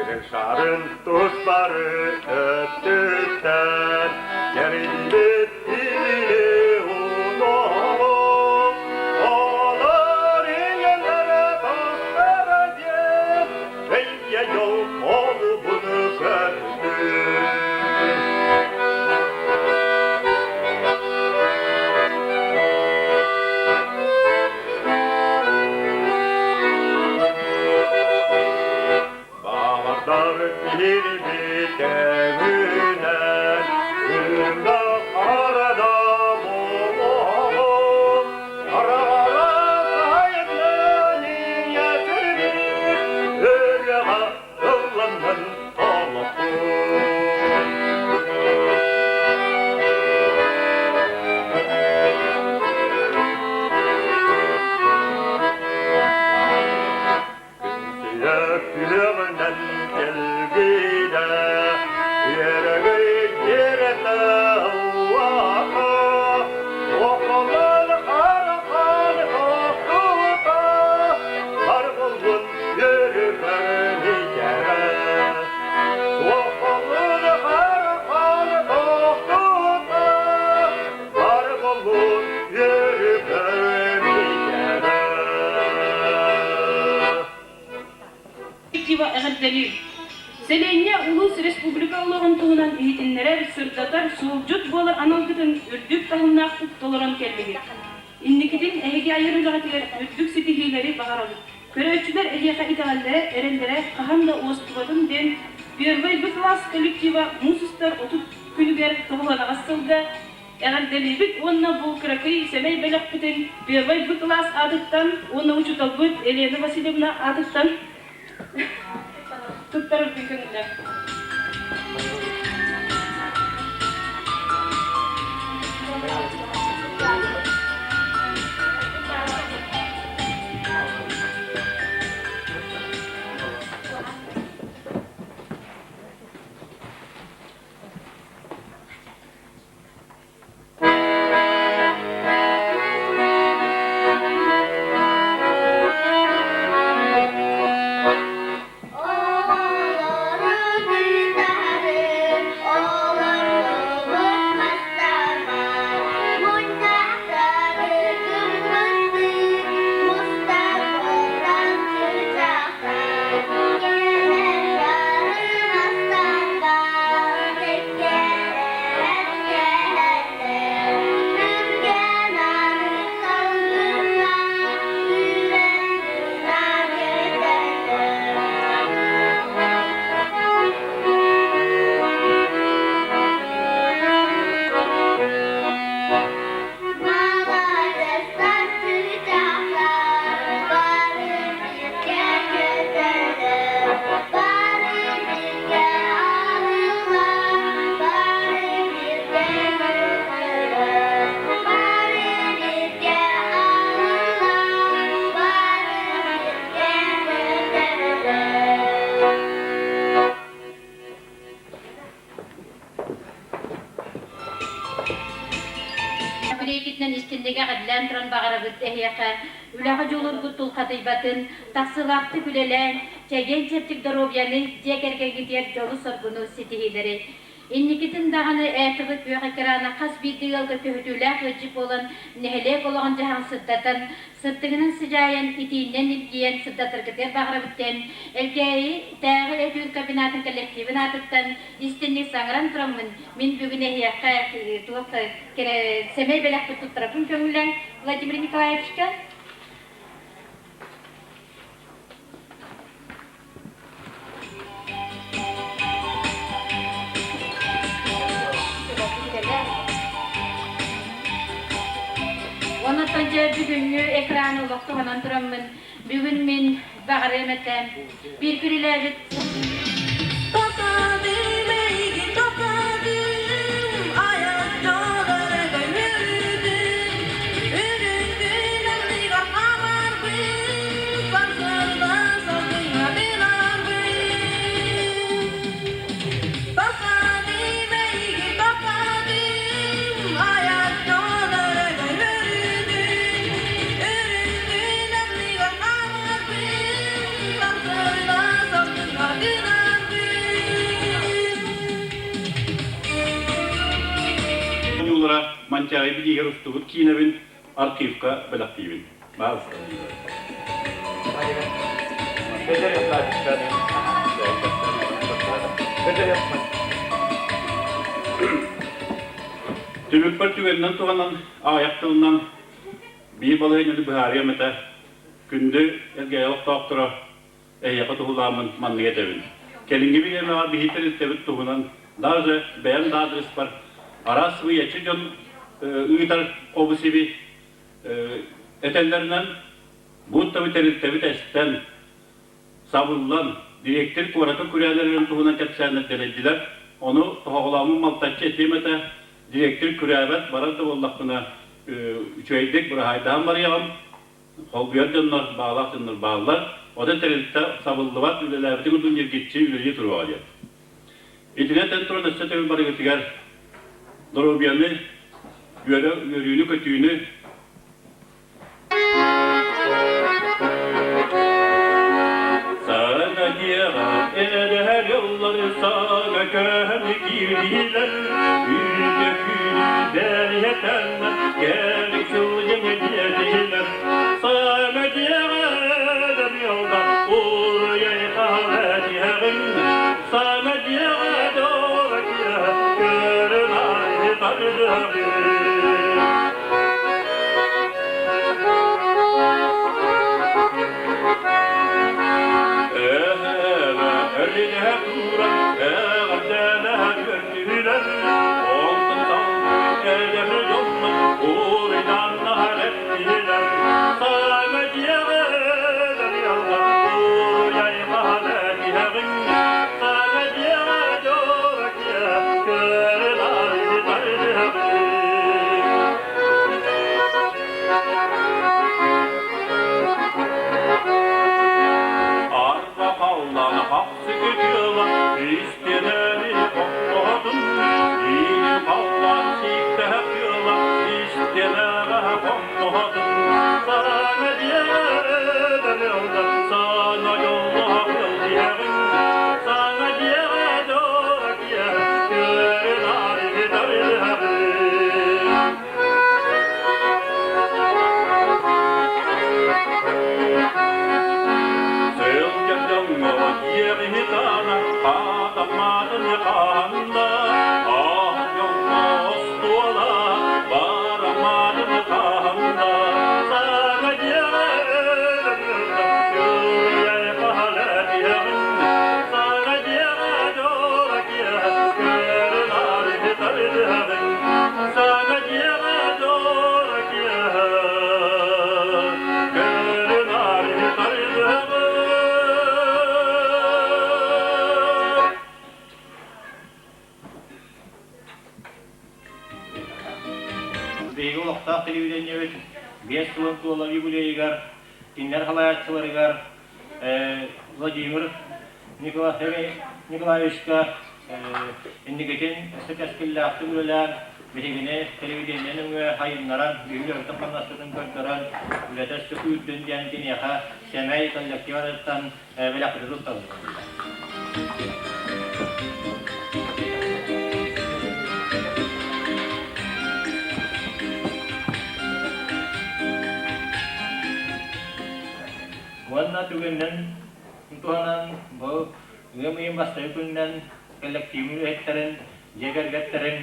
Сирин шарын тус бары өттүттэн Кэрийбит илини уноҕу Олор ийэлэрэ тустара диэн Эйэ дьол холубуну көрдүм. Баҕардар киһини тэҥинэн, Үрдэ харада буолуоҕун, Араҕара сайыннан ийэтирбит, Ырыаҕа ылланнын олохпут. Күнсүйэ күөҕүнэн кэлгийдэ, үөрэгэй дьиэрэтэ ыллаата, Оҕолор харахан тохтуута, баргылгын үөрүгэр мичээрэ. Оҕолор харахан тохтуута, баргылгын үөрүгэр мичээрэ. Коллектива эҕэрдэлиир. Сэлиэнньэ улуус республика олоҕун туһунан иһитиннэрэр, сырдатар, суолдьут буолар аналгытын үрдүк таһымнаахтык толорон кэллигит. Инникитин эһиги айар үлэҕитигэр үрдүк ситиһиилэри баҕарабыт. Көрөөччүлэр эһиэхэ итэҕэллэрэ, эрэллэрэ хаһан да уостубатын диэн Первый Б класс коллектива муус устар 30 күнүгэр тоҕуһанаҕас сылга Эҕэрдэлиибит уонна бу кыракый сэмэй бэлэхпитин Первый Б кылаас аатыттан уонна учууталбыт Елена Васильевна аатыттан туттарарбын көҥүллээх. Оҕолору тыытаһарын, олордубут мастарга, мунньахтары гыммыттыы, мустар буолан чыычаахтар, кэлэр бары мастарга, Маладьыастар чыычаахтар бары бииргэ көтөллөр, бары бииргэ аһыыллар, бары бииргэ көтөллөр, бары бииргэ аһыыллар, бары бииргэ көтөллөр. Билиикитинэн истиннигэ эҕэрдэлээн туран баҕарабыт эһиэхэ үлэҕэ дьулургут тулхатыйбатын, тахсыылаахтык үлэлээн, чэгиэн-чэбдик доруобуйаны, дьиэ кэргэҥҥитигэр дьолу-соргуну ситиһиилэри. Инникитин даҕаны ЭТВ күөх экрана хас биирдии ыалга көһүтүүлээх ыалдьыт буолан, нэһилиэк олоҕун-дьаһаҕын сырдатан, сырдыгынан сыдьаайан, итииннэн илгийэн сырдатаргытыгар баҕарабыт диэн Элгээйитээҕи эт-үүт комбинатын коллективын аатыттан истинник саҥаран тураммын, мин бүгүн эһиэхэ туох сэмэй бэлэхпит туттарабын көҥүллэҥ Владимир Николаевичка. Онон дьэ бүгүҥҥү экраны олох туһанан тураммын, бүгүн мин баҕарыам этэ биир күрүлээбит Манчаары билиигэр устубут киинэбин архивка бэлэхтиибин. Түмүкпэр түгэнинэн туһанан, аҕыйах тылынан биир балаһыанньаны быһаарыам этэ. Күндү Элгээйи олохтоохторо, эһиэхэ туһулааммын маннык этэбин. Кэлиҥҥи бириэмэҕэ биһи тэрилтэбит туһунан даже бэйэм да аадырыспар араас сымыйаччы дьон ыытар хобу-сиби этэллэринэн, будто бы тэрилтэбит эстэн, сабыллан, дириэктир куораты күрээн эрэрин туһунан кэпсээннэр дэлэйдилэр. Ону тоһоҕолооммун малтаччы этиэм этэ, дириэктир күрээбэт, барар да буоллахпына, үчүгэйдик быраһаайдаһан барыаҕым, холбуйар дьоннор, баҕалаах дьоннор бааллар. Оттон тэрилтэ сабыллыбат, үлэлээбитин курдук ньиргиччи үлэлии туруоҕа диэн. Итини этэн туран өссө төгүл барыгытыгар доруобуйаны, үөрүүнү-көтүүнү Саҥа дьиэҕэ эрэһэр йоллары саҥа көһөн киирдилэр, Үүтэ күүнү бэриһэтэннэр, кэлик сылдьан диэтилэр. Саҥа дьиэҕэ эдэр йоллар уруйай хаһан иһэҕин, Саҥа дьиэҕэ дора киэһэ көрөн аайы тардыһаҕын. Эһэбэ туран эҕэрдэлэһэ көрдүлэр, онтон салгыы эдэр дьоннор уруйданнаһар эттилэр. Саҥа дьиэҕэ дарьяллар уруйайҕаһан этиһэҕиҥ, саҥа дьиэҕэ дьоро киэһэ көрөн аайы тардыһаҕыҥ. Арба халлаана хапсыгы дьыала, истиэнэни хоппоһотун, иинин халлаан сииктэһэ дьыала, истиэнэҕэ хоммоһотун. Саҥа дьиэҕэ ылдар, саҥа дьоллоох ыал диэҕиҥ, саҥа дьиэҕэ дьоро киэһэ, көрүн аайы тарыһаҕын. Сылдьар дьоҥҥо дьиэҕиһи таана, хаатамматын хаанна, аах дьоҥҥо остуола, барамматын хаанна, саҥа дьиэҕэ Саҥа дьиэҕэ дьоро киэһэ, көрүн арыгы тардыһаҕын, Саҥа дьиэҕэ дьоро киэһэ, көрүн арыгы тардыһаҕын. Биһиги олохтоох телевидениебит 5 сылын туолар юбилейыгар кинилэр салайааччыларыгар Владимир Николаевичка инникитин өссө кэскиллээхтик үлэлээн, биһигини телевидение нөҥүө сайыннаран, биһиги үлэбитин-хамнаспытын көрдөрөн, үлэтэ өссө күүрдүн диэн киниэхэ сэмэй коллектив аатыттан бэлэхпитин туттабыт. Уонна түгэнинэн туһанан бу ыам ыйын бастакы күнүнэн кэллэктиибин үлэһиттэрин, дьиэ кэргэттэрин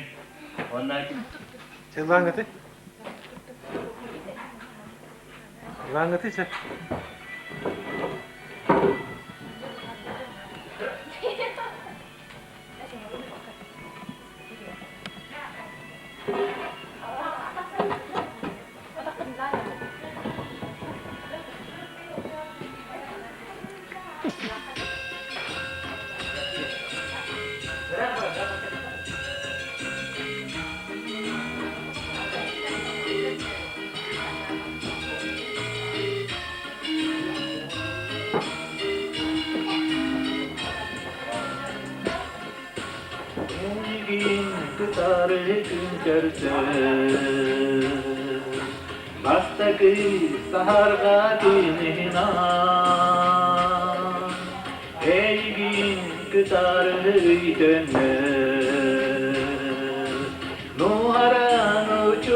уонна Сыллааҥҥыты? Сыллааҥҥыты чэ? Эйигин кытары күн көрсөн Бастакы саһарҕа күнүн Эйигин кытары өйдөнөр Нуһараҥ учур.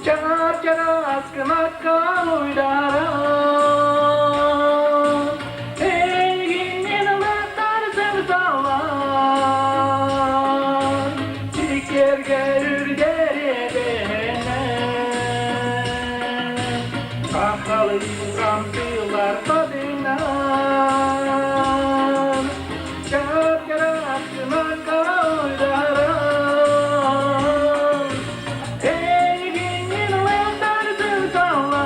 Чап-чараас кынакка уйдаран, Эйигиннен ылаттар сырсаллар, Сиккерге үрдэр эдэннэр. Хаххалыы хамсыылар тадынан, Чап-чараас кынакка уйдаран, Эйигиннен ылаттар сырсаллар,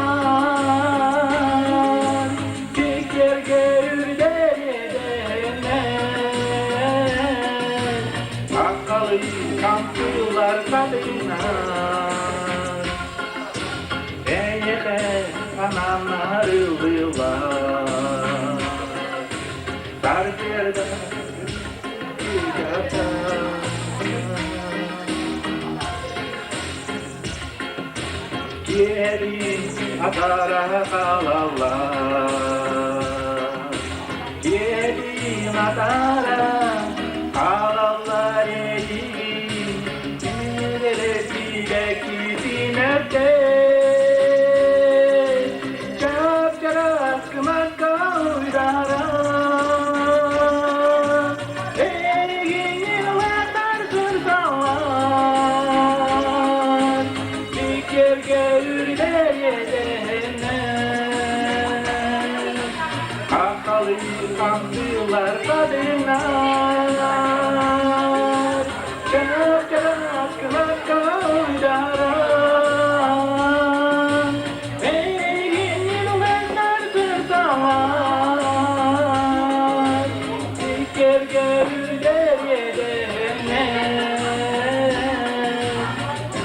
Сиккерге үрдэр эдэннэр. Хаххалыы хамсыылар тадынан, Эйиэхэ анаан ыллыыллар. Сарсыарда Киэһэлии атара хаалаллар. Киэһэлии атара хаалаллар эдигин сибэкки Чап-чараас кымакка уйдаран, Эйигин ылатар сырсаллар, Сиккэргэ үрдэр иэдэһиннэр. Хаххалыы хамсыылар хатыҥнар, Чап-чараас кымакка уйдаран, Эйигин ылыннар сырсаллар, Сиккэргэ үрдэр иэдэһиннэр.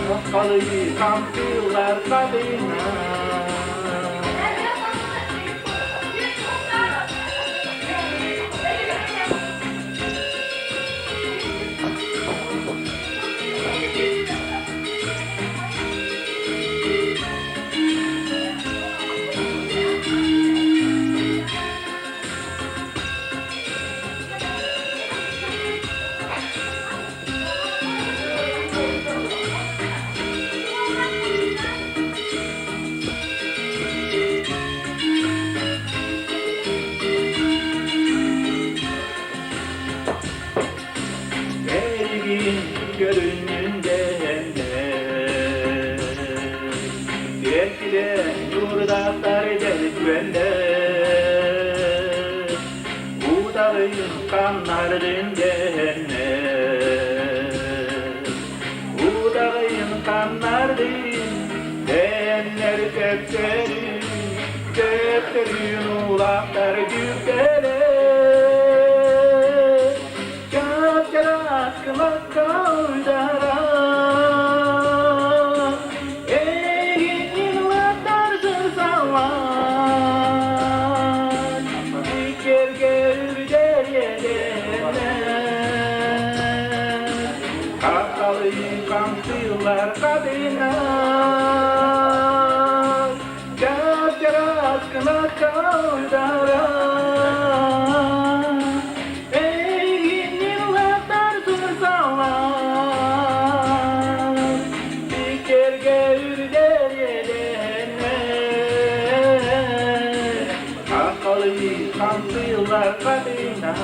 Хаххалыы хамсыылар хатыҥнар. Эйигин көрүннүн дэһэннэр, Сирэн-сирэ ньуурдаахтар дэлбэннэр, Уталыйын ханнардын дэһэннэр, Уталыйын ханнардын дэһэннэр төптөрүн, Төптөрүн улаахтар дьүктэлэр. Чап-чараас кымакка уйдаран, Эйигин ылаттар сырсаллан, Иккэргэ үрдэр иэдэннэр, Хаххалыы хамсыыллар хатыҥнар, Чап-чараас кымакка уйдаран, Эйигин ылаттар сырсаллар, Сиккэргэ үрдэр иэдэһэннэр, Хаххалыы хамсыыллар хатыҥнар.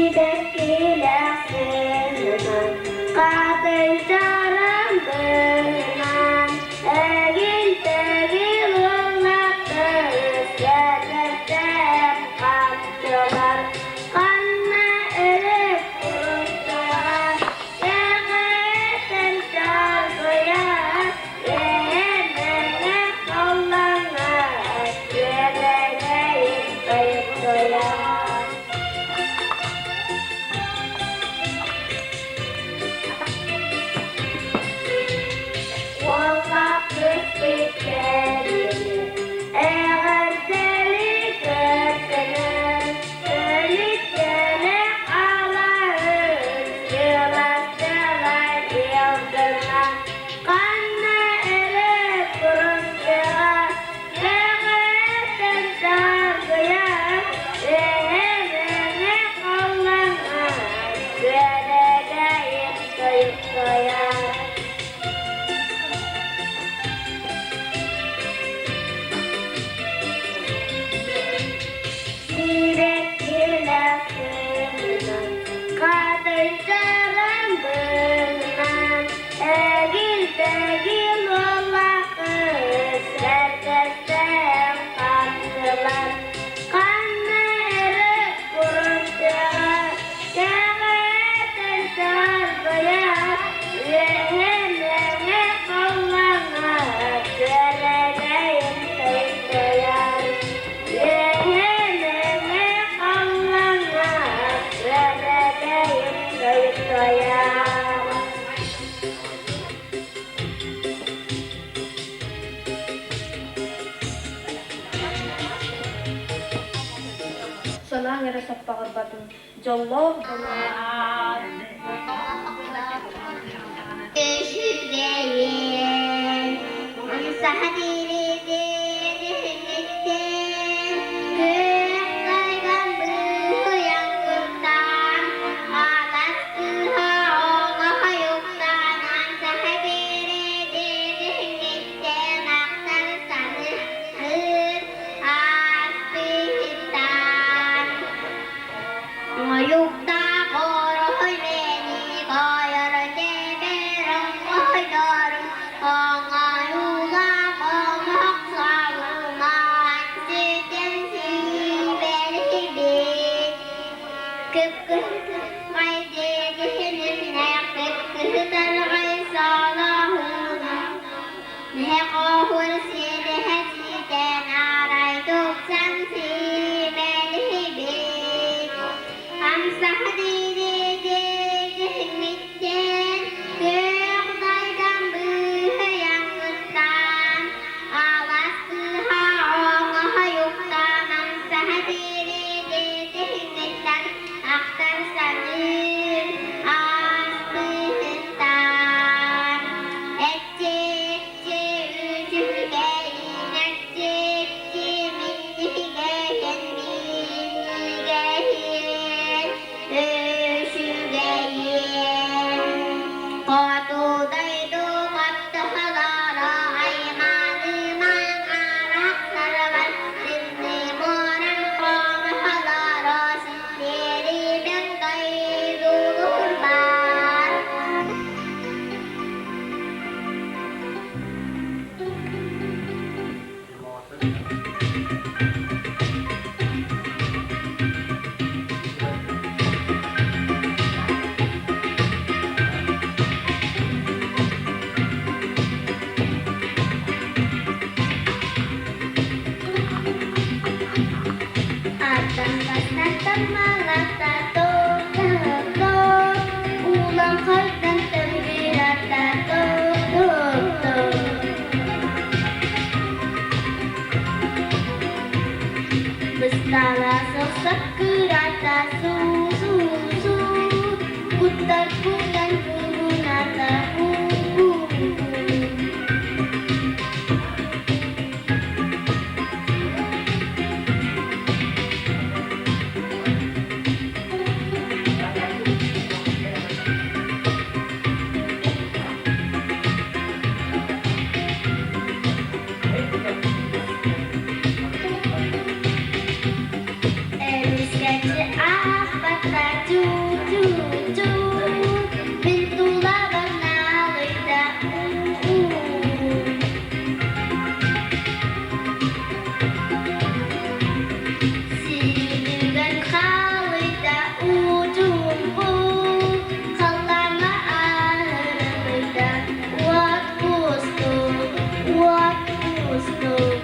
Сибэккилээх сыһынан, хатыҥчарам быһынан, эгил-тэгил ыллаттыс, кэтэстээх хапчылар, ханна эрэ куртаҕа, кэҕэтэн чарбыйар, үөһэ халлаҥҥа, күөрэгэйин тойуктуйар. Эҕэрдэли көрсөнөр, өлүттэрэ алаһын, сыластылар ыалдьына, ханна эрэ курустаҕа, бэҕэһэттэн саргыйар, эһэ-мэҥэ халлаҥҥа, күөрэгэйин тойуктуйар. Хатыйтаран быһынан, эгил-тэгил уоллаахпыт, сэргэстээх хаттылар. Ханна эрэ курумтаҕа, кэҕэтэн сарбайар, үөһэ мэҥэ халлаҥҥа, күөрэгэйин тойуктайар. Үөһэ мэҥэ халлаҥҥа, күөрэгэйин тойуктайар. Санааҥ эрэ саппаҕырбатын, дьоллоох Үчүгэйин, саха тириитин иһиттин, күөх тайган быыһыйан куттаан, хаалас кыыһа оҥоһуйуктаан, саха тириитин иһиттин ахтар саныыр ааспыттан. Оҥоһуктаах. Уот куйан куугуната уу-уу. Эмискэччи аахпата түү-түү-түү, мин тулабар налыйда уу-уу. Сүүнүгэр хаалыйда уу-чуумпу, халлааҥҥа аһырылыйда уот кустук, уот кустук.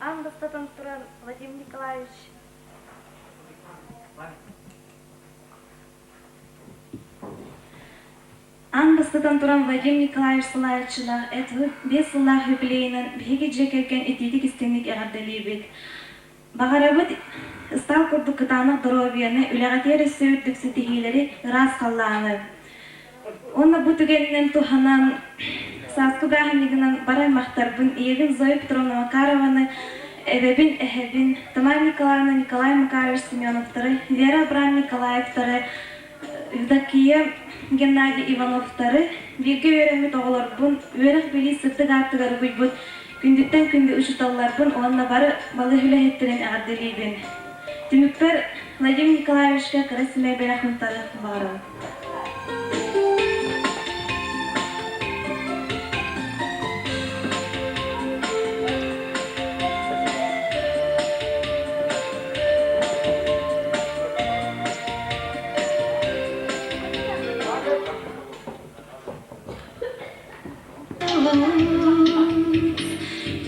Аан бастатан туран Вадим Николаевич Аан бастатан туран Вадим Николаевич салайааччылаах ЭТВ биэс сыллаах юбилейынан биһиги дьиэ кэргэн итиитик-истиҥник эҕэрдэлиибит. Баҕарабыт ыстаал курдук кытаанах доруобуйаны, үлэҕитигэр өссө үрдүк ситиһиилэри, ыраас халлааны. Уонна бу түгэнинэн туһанан сааскы бырааһынньыгынан бары аймахтарбын, ийэбин Зоя Петровна Макарованы, эбэбин, эһэбин, Тамара Николаевна, Николай Макарович Семеновтары, Вера Абрам Николаевтары, Евдокия Геннадий Ивановтары, бииргэ үөрэммит оҕолорбун, үөрэх-билии сырдык ааттыгар угуйбут күндүттэн күндү учууталларбын уонна бары балыыһа үлэһиттэрин эҕэрдэлиибин. Түмүкпэр Владимир Николаевичка кыра сэмэй бэлэх мунтарыахпын баҕарабын.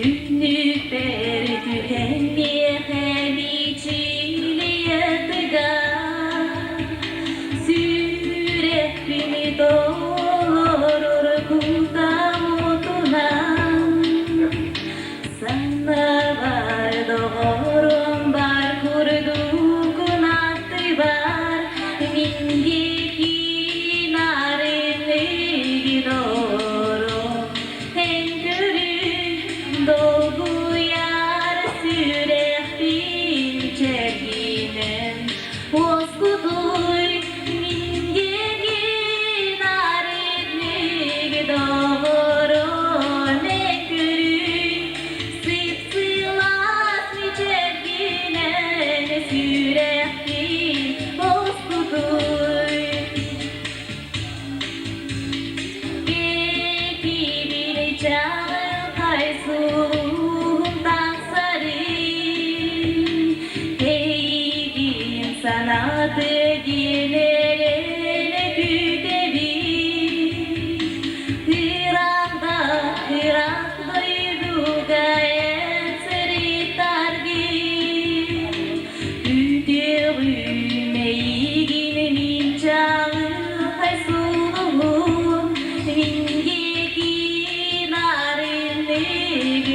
Түннүкпэр түһэн миэхэ мичилийэ тыгар, сүрэхпин толорор кутам отунан Саннабар доҕорум бар курдук аттыбар, мин диэки нарынныгын орон, эн көрүн долгуйар сүрэхпин чэргинэн, уоскутуй мин диэки нарынныгын доҕорум, эн көрүн Сып-сылаас мичээргинэн сүрэхпин уоскутуй. Кэкибин чаҕылхай сулуһум тахсарын, Эйигин санааты диэн эрэнэ күүтэбин. Ыраах ыраах дойдуга эн сырыттаргын, Күтүөҕүм эйигин мин чаҕылхай сулуһум, Мин диэки нарынныгы.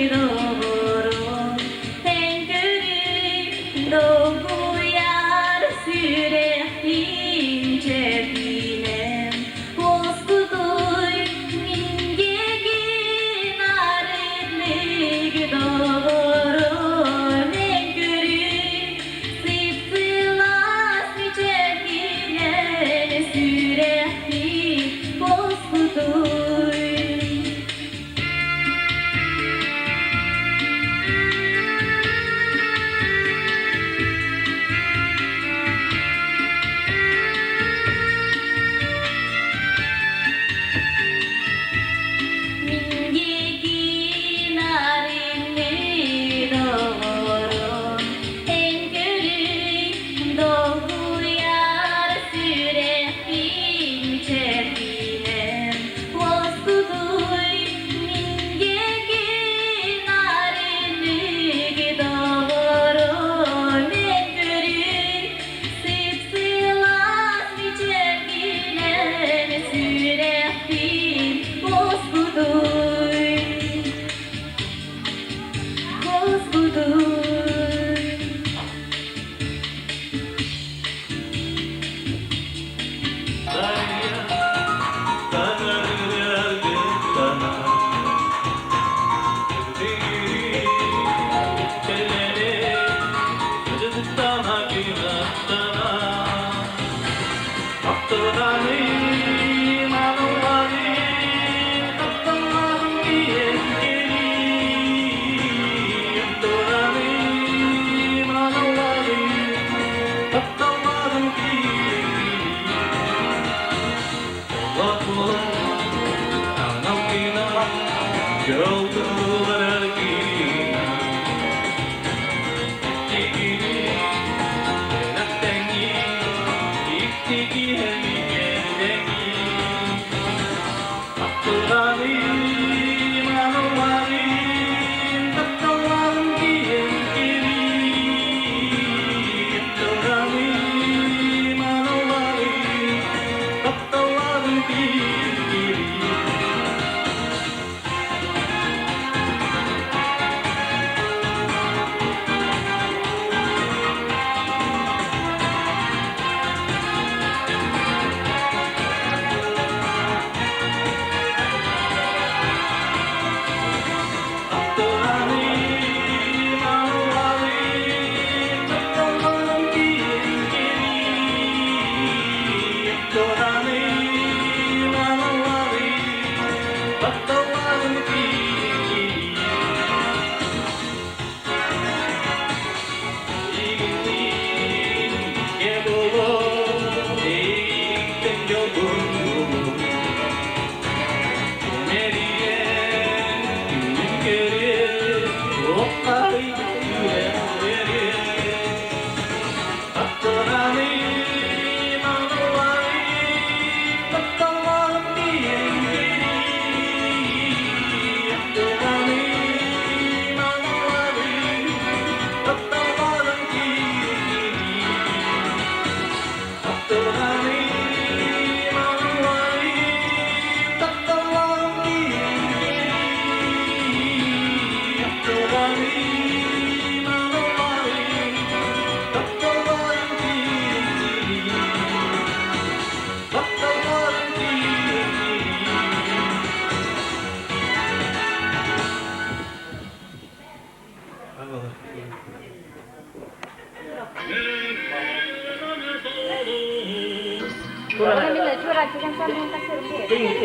Дьоллуулар гына Тигини Тэҥи Иктигиһэни кэлэҥи Аттыланым аналларым Тапталларым киэн кириим Аттыланым аналларым Тапталларым киэн кириим Аттыланым аналларым Тапталларым киэн кириим Аттыланым аналларым Тапталларым киэн кириим Игинниин ке боло, эйиктен жолун булу. Кэнэриэн күнүн көрү, оккай күрэн Тапталаным аналайым, тапталланым диэн кириим. Тапталаным аналайым, тапталланым кириим. Тапталаным аналайым, тапталланым диэн кириим. Тапталаным аналайым, тапталланым диэн кириим. Тапталланым диэн кириим.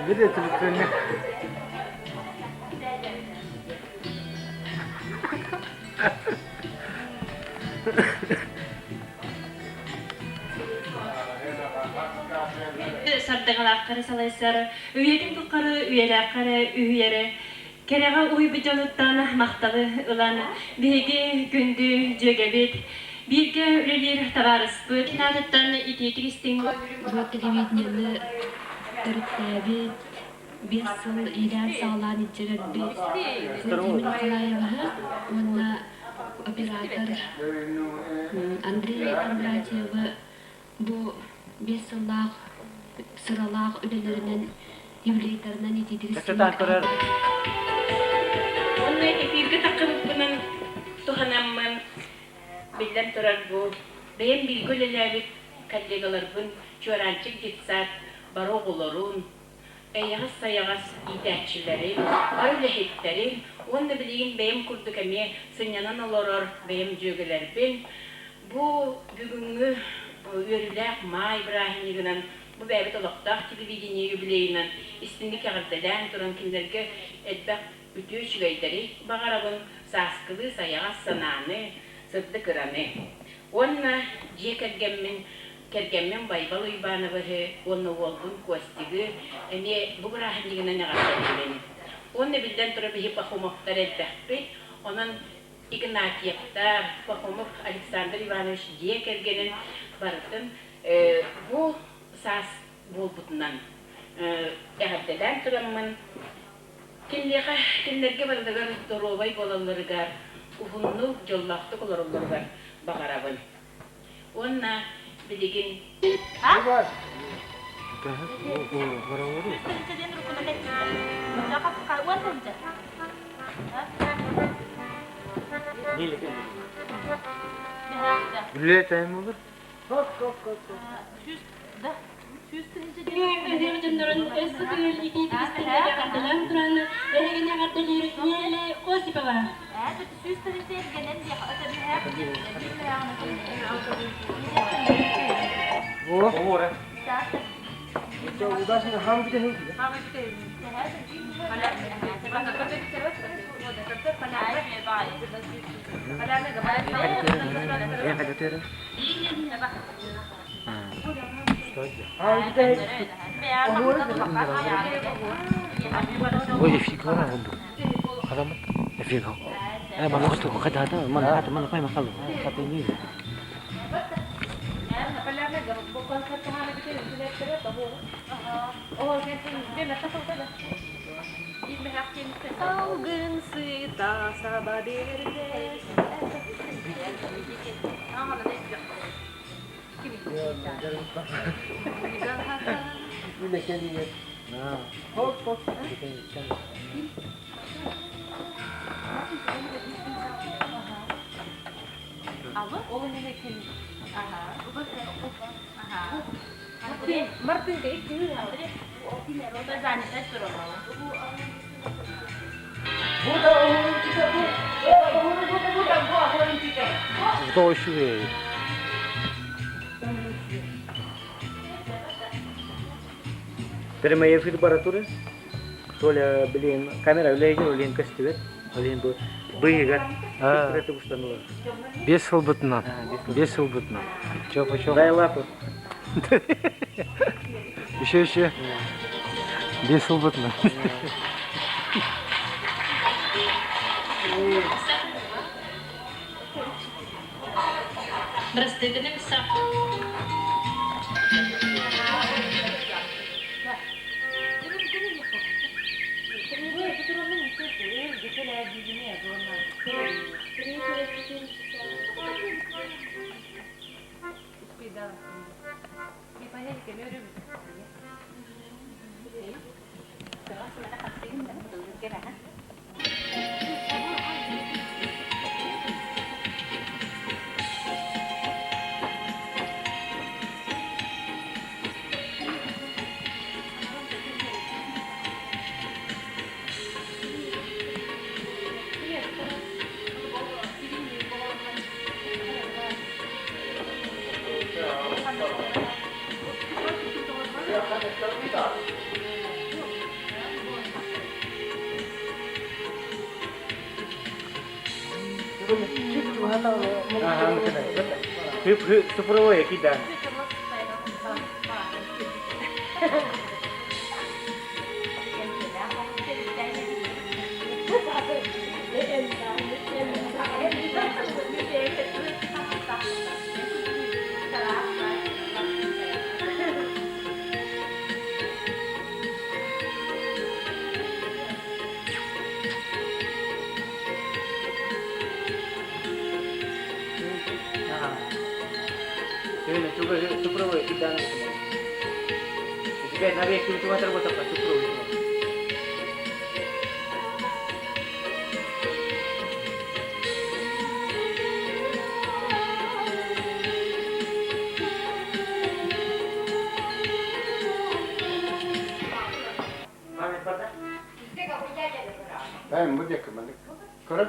Видите, телефонник. Сардаҥалаахтары салайсар, үйэтин тухары үйэлээххэ үһүйэрэ, кэрэҕэ уһуйбут дьонуттан махталы ылан, биһиги күндү дьүөгэбит, бииргэ үлэлиир табаарыспыт наадаттан итиитик истиҥ Бу телевидениены төрүттээбит, биэс сыл иилээн-саҕалаан илдьэ кэлбит Владимир Николаевиһы уонна оператор Андрей Кондратьевы бу биэс сыллаах сыралаах үлэлэринэн юбилейдарынан итиитик Кэпсэтэн көрөр. Уонна эфиргэ таххыбыппынан туһанаммын, биллэн турар бу бэйэм бииргэ үлэлээбит коллегаларбын Чуораанчык детсад бары оҕолорун, эйэҕэс-сайаҕас иитээччилэрин, бары үлэһиттэрин уонна билигин бэйэм курдук эмиэ сынньанан олорор бэйэм дьүөгэлэрбин бу бүгүҥҥү үөрүүлээх маай бырааһынньыгынан бу бэйэбит олохтоох телевидение юбилейынан истиҥник эҕэрдэлээн туран кинилэргэ элбэх үтүө үчүгэйдэри баҕарабын, сааскылыы сайаҕас санааны, сырдык ыраны. Уонна дьиэ кэргэммин Кэргэммин Байбал Уйбаанабыһы уонна уолбун Костигы эмиэ бу бырааһынньыгынан эҕэрдэлиибин. Уонна биллэн турар биһи Пахомовтар элбэхпит, онон Игнатьевтар, Пахомов Александр Иванович дьиэ кэргэнин барытын бу саас буолбутунан эҕэрдэлээн тураммын, кинилиэхэ кинилэргэ барытыгар доруобай буолалларыгар, уһуннук, дьоллоохтук олороллоругар баҕарабын. Уонна билигин. Үлэ тайм olur. Өһүөх дьоннорун өссө төгүл итиитик истиҥник эҕэрдэлээн туран, эһигини эҕэрдэлиир Нелли Осипова. Ой, фигура онду. Адам фига. Э, мана хото хата хата, мана хата мана пай махал. Хата ни. Салгын сыта саба берде. Кто еще? Прямой эфир аппаратуры. Толя, блин, камера үлэйин олин көстүбэт. Олин бу быйыгар. Это установлено. Без сылбытынан. Без сылбытынан. Чё, почем? Дай лапу. Еще, еще. Без сылбытынан. Бырастыгыным сах. Цифровой кида. Цифровой кида. Теперь на весь культиватор вот так цифровой. Ben bu dekım. Көрө.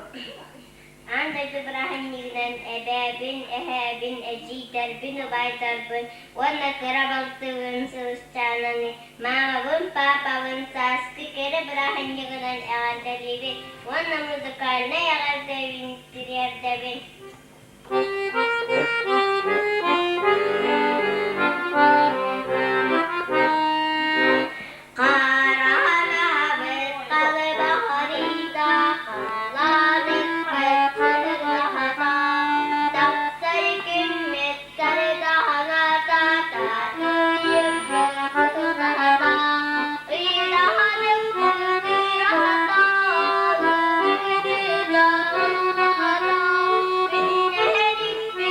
Аан дойду бырааһынньыгынан эбээбин, эһээбин, эдьиийдэрбин, убайдарбын уонна кыра балтыбын Сылысчаананы, маамабын, паапабын сааскы кэрэ бырааһынньыгынан эҕэрдэлиибин уонна музыкальнай эҕэрдэбин тириэрдэбин. Хараһараһабыт халыба хорита, халааныкпыт хатылаһата, тахсар күммүт сардаһаната, татыйыппыт хатылаһата, ыйдаһаныкпыт ыраһата, ыһыытыта туллаһата, үннэһэрикпит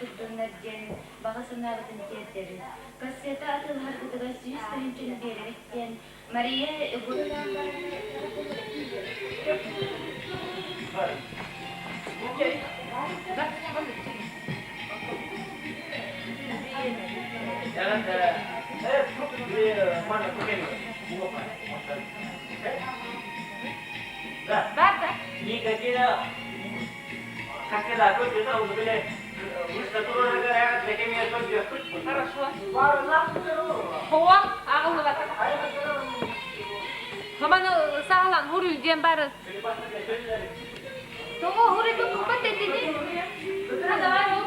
турдуннар диэн баҕа санаабытын тиэрдэбит. Кассета атыылаһаргытыгар 100 тыһыынчаны биэрэбит диэн Мария Хорошо. Хоҕо аҕыллыбат. Хаманы саалан хурул диэн бары. Тоҕо хурулу туппат этини? Давай ол.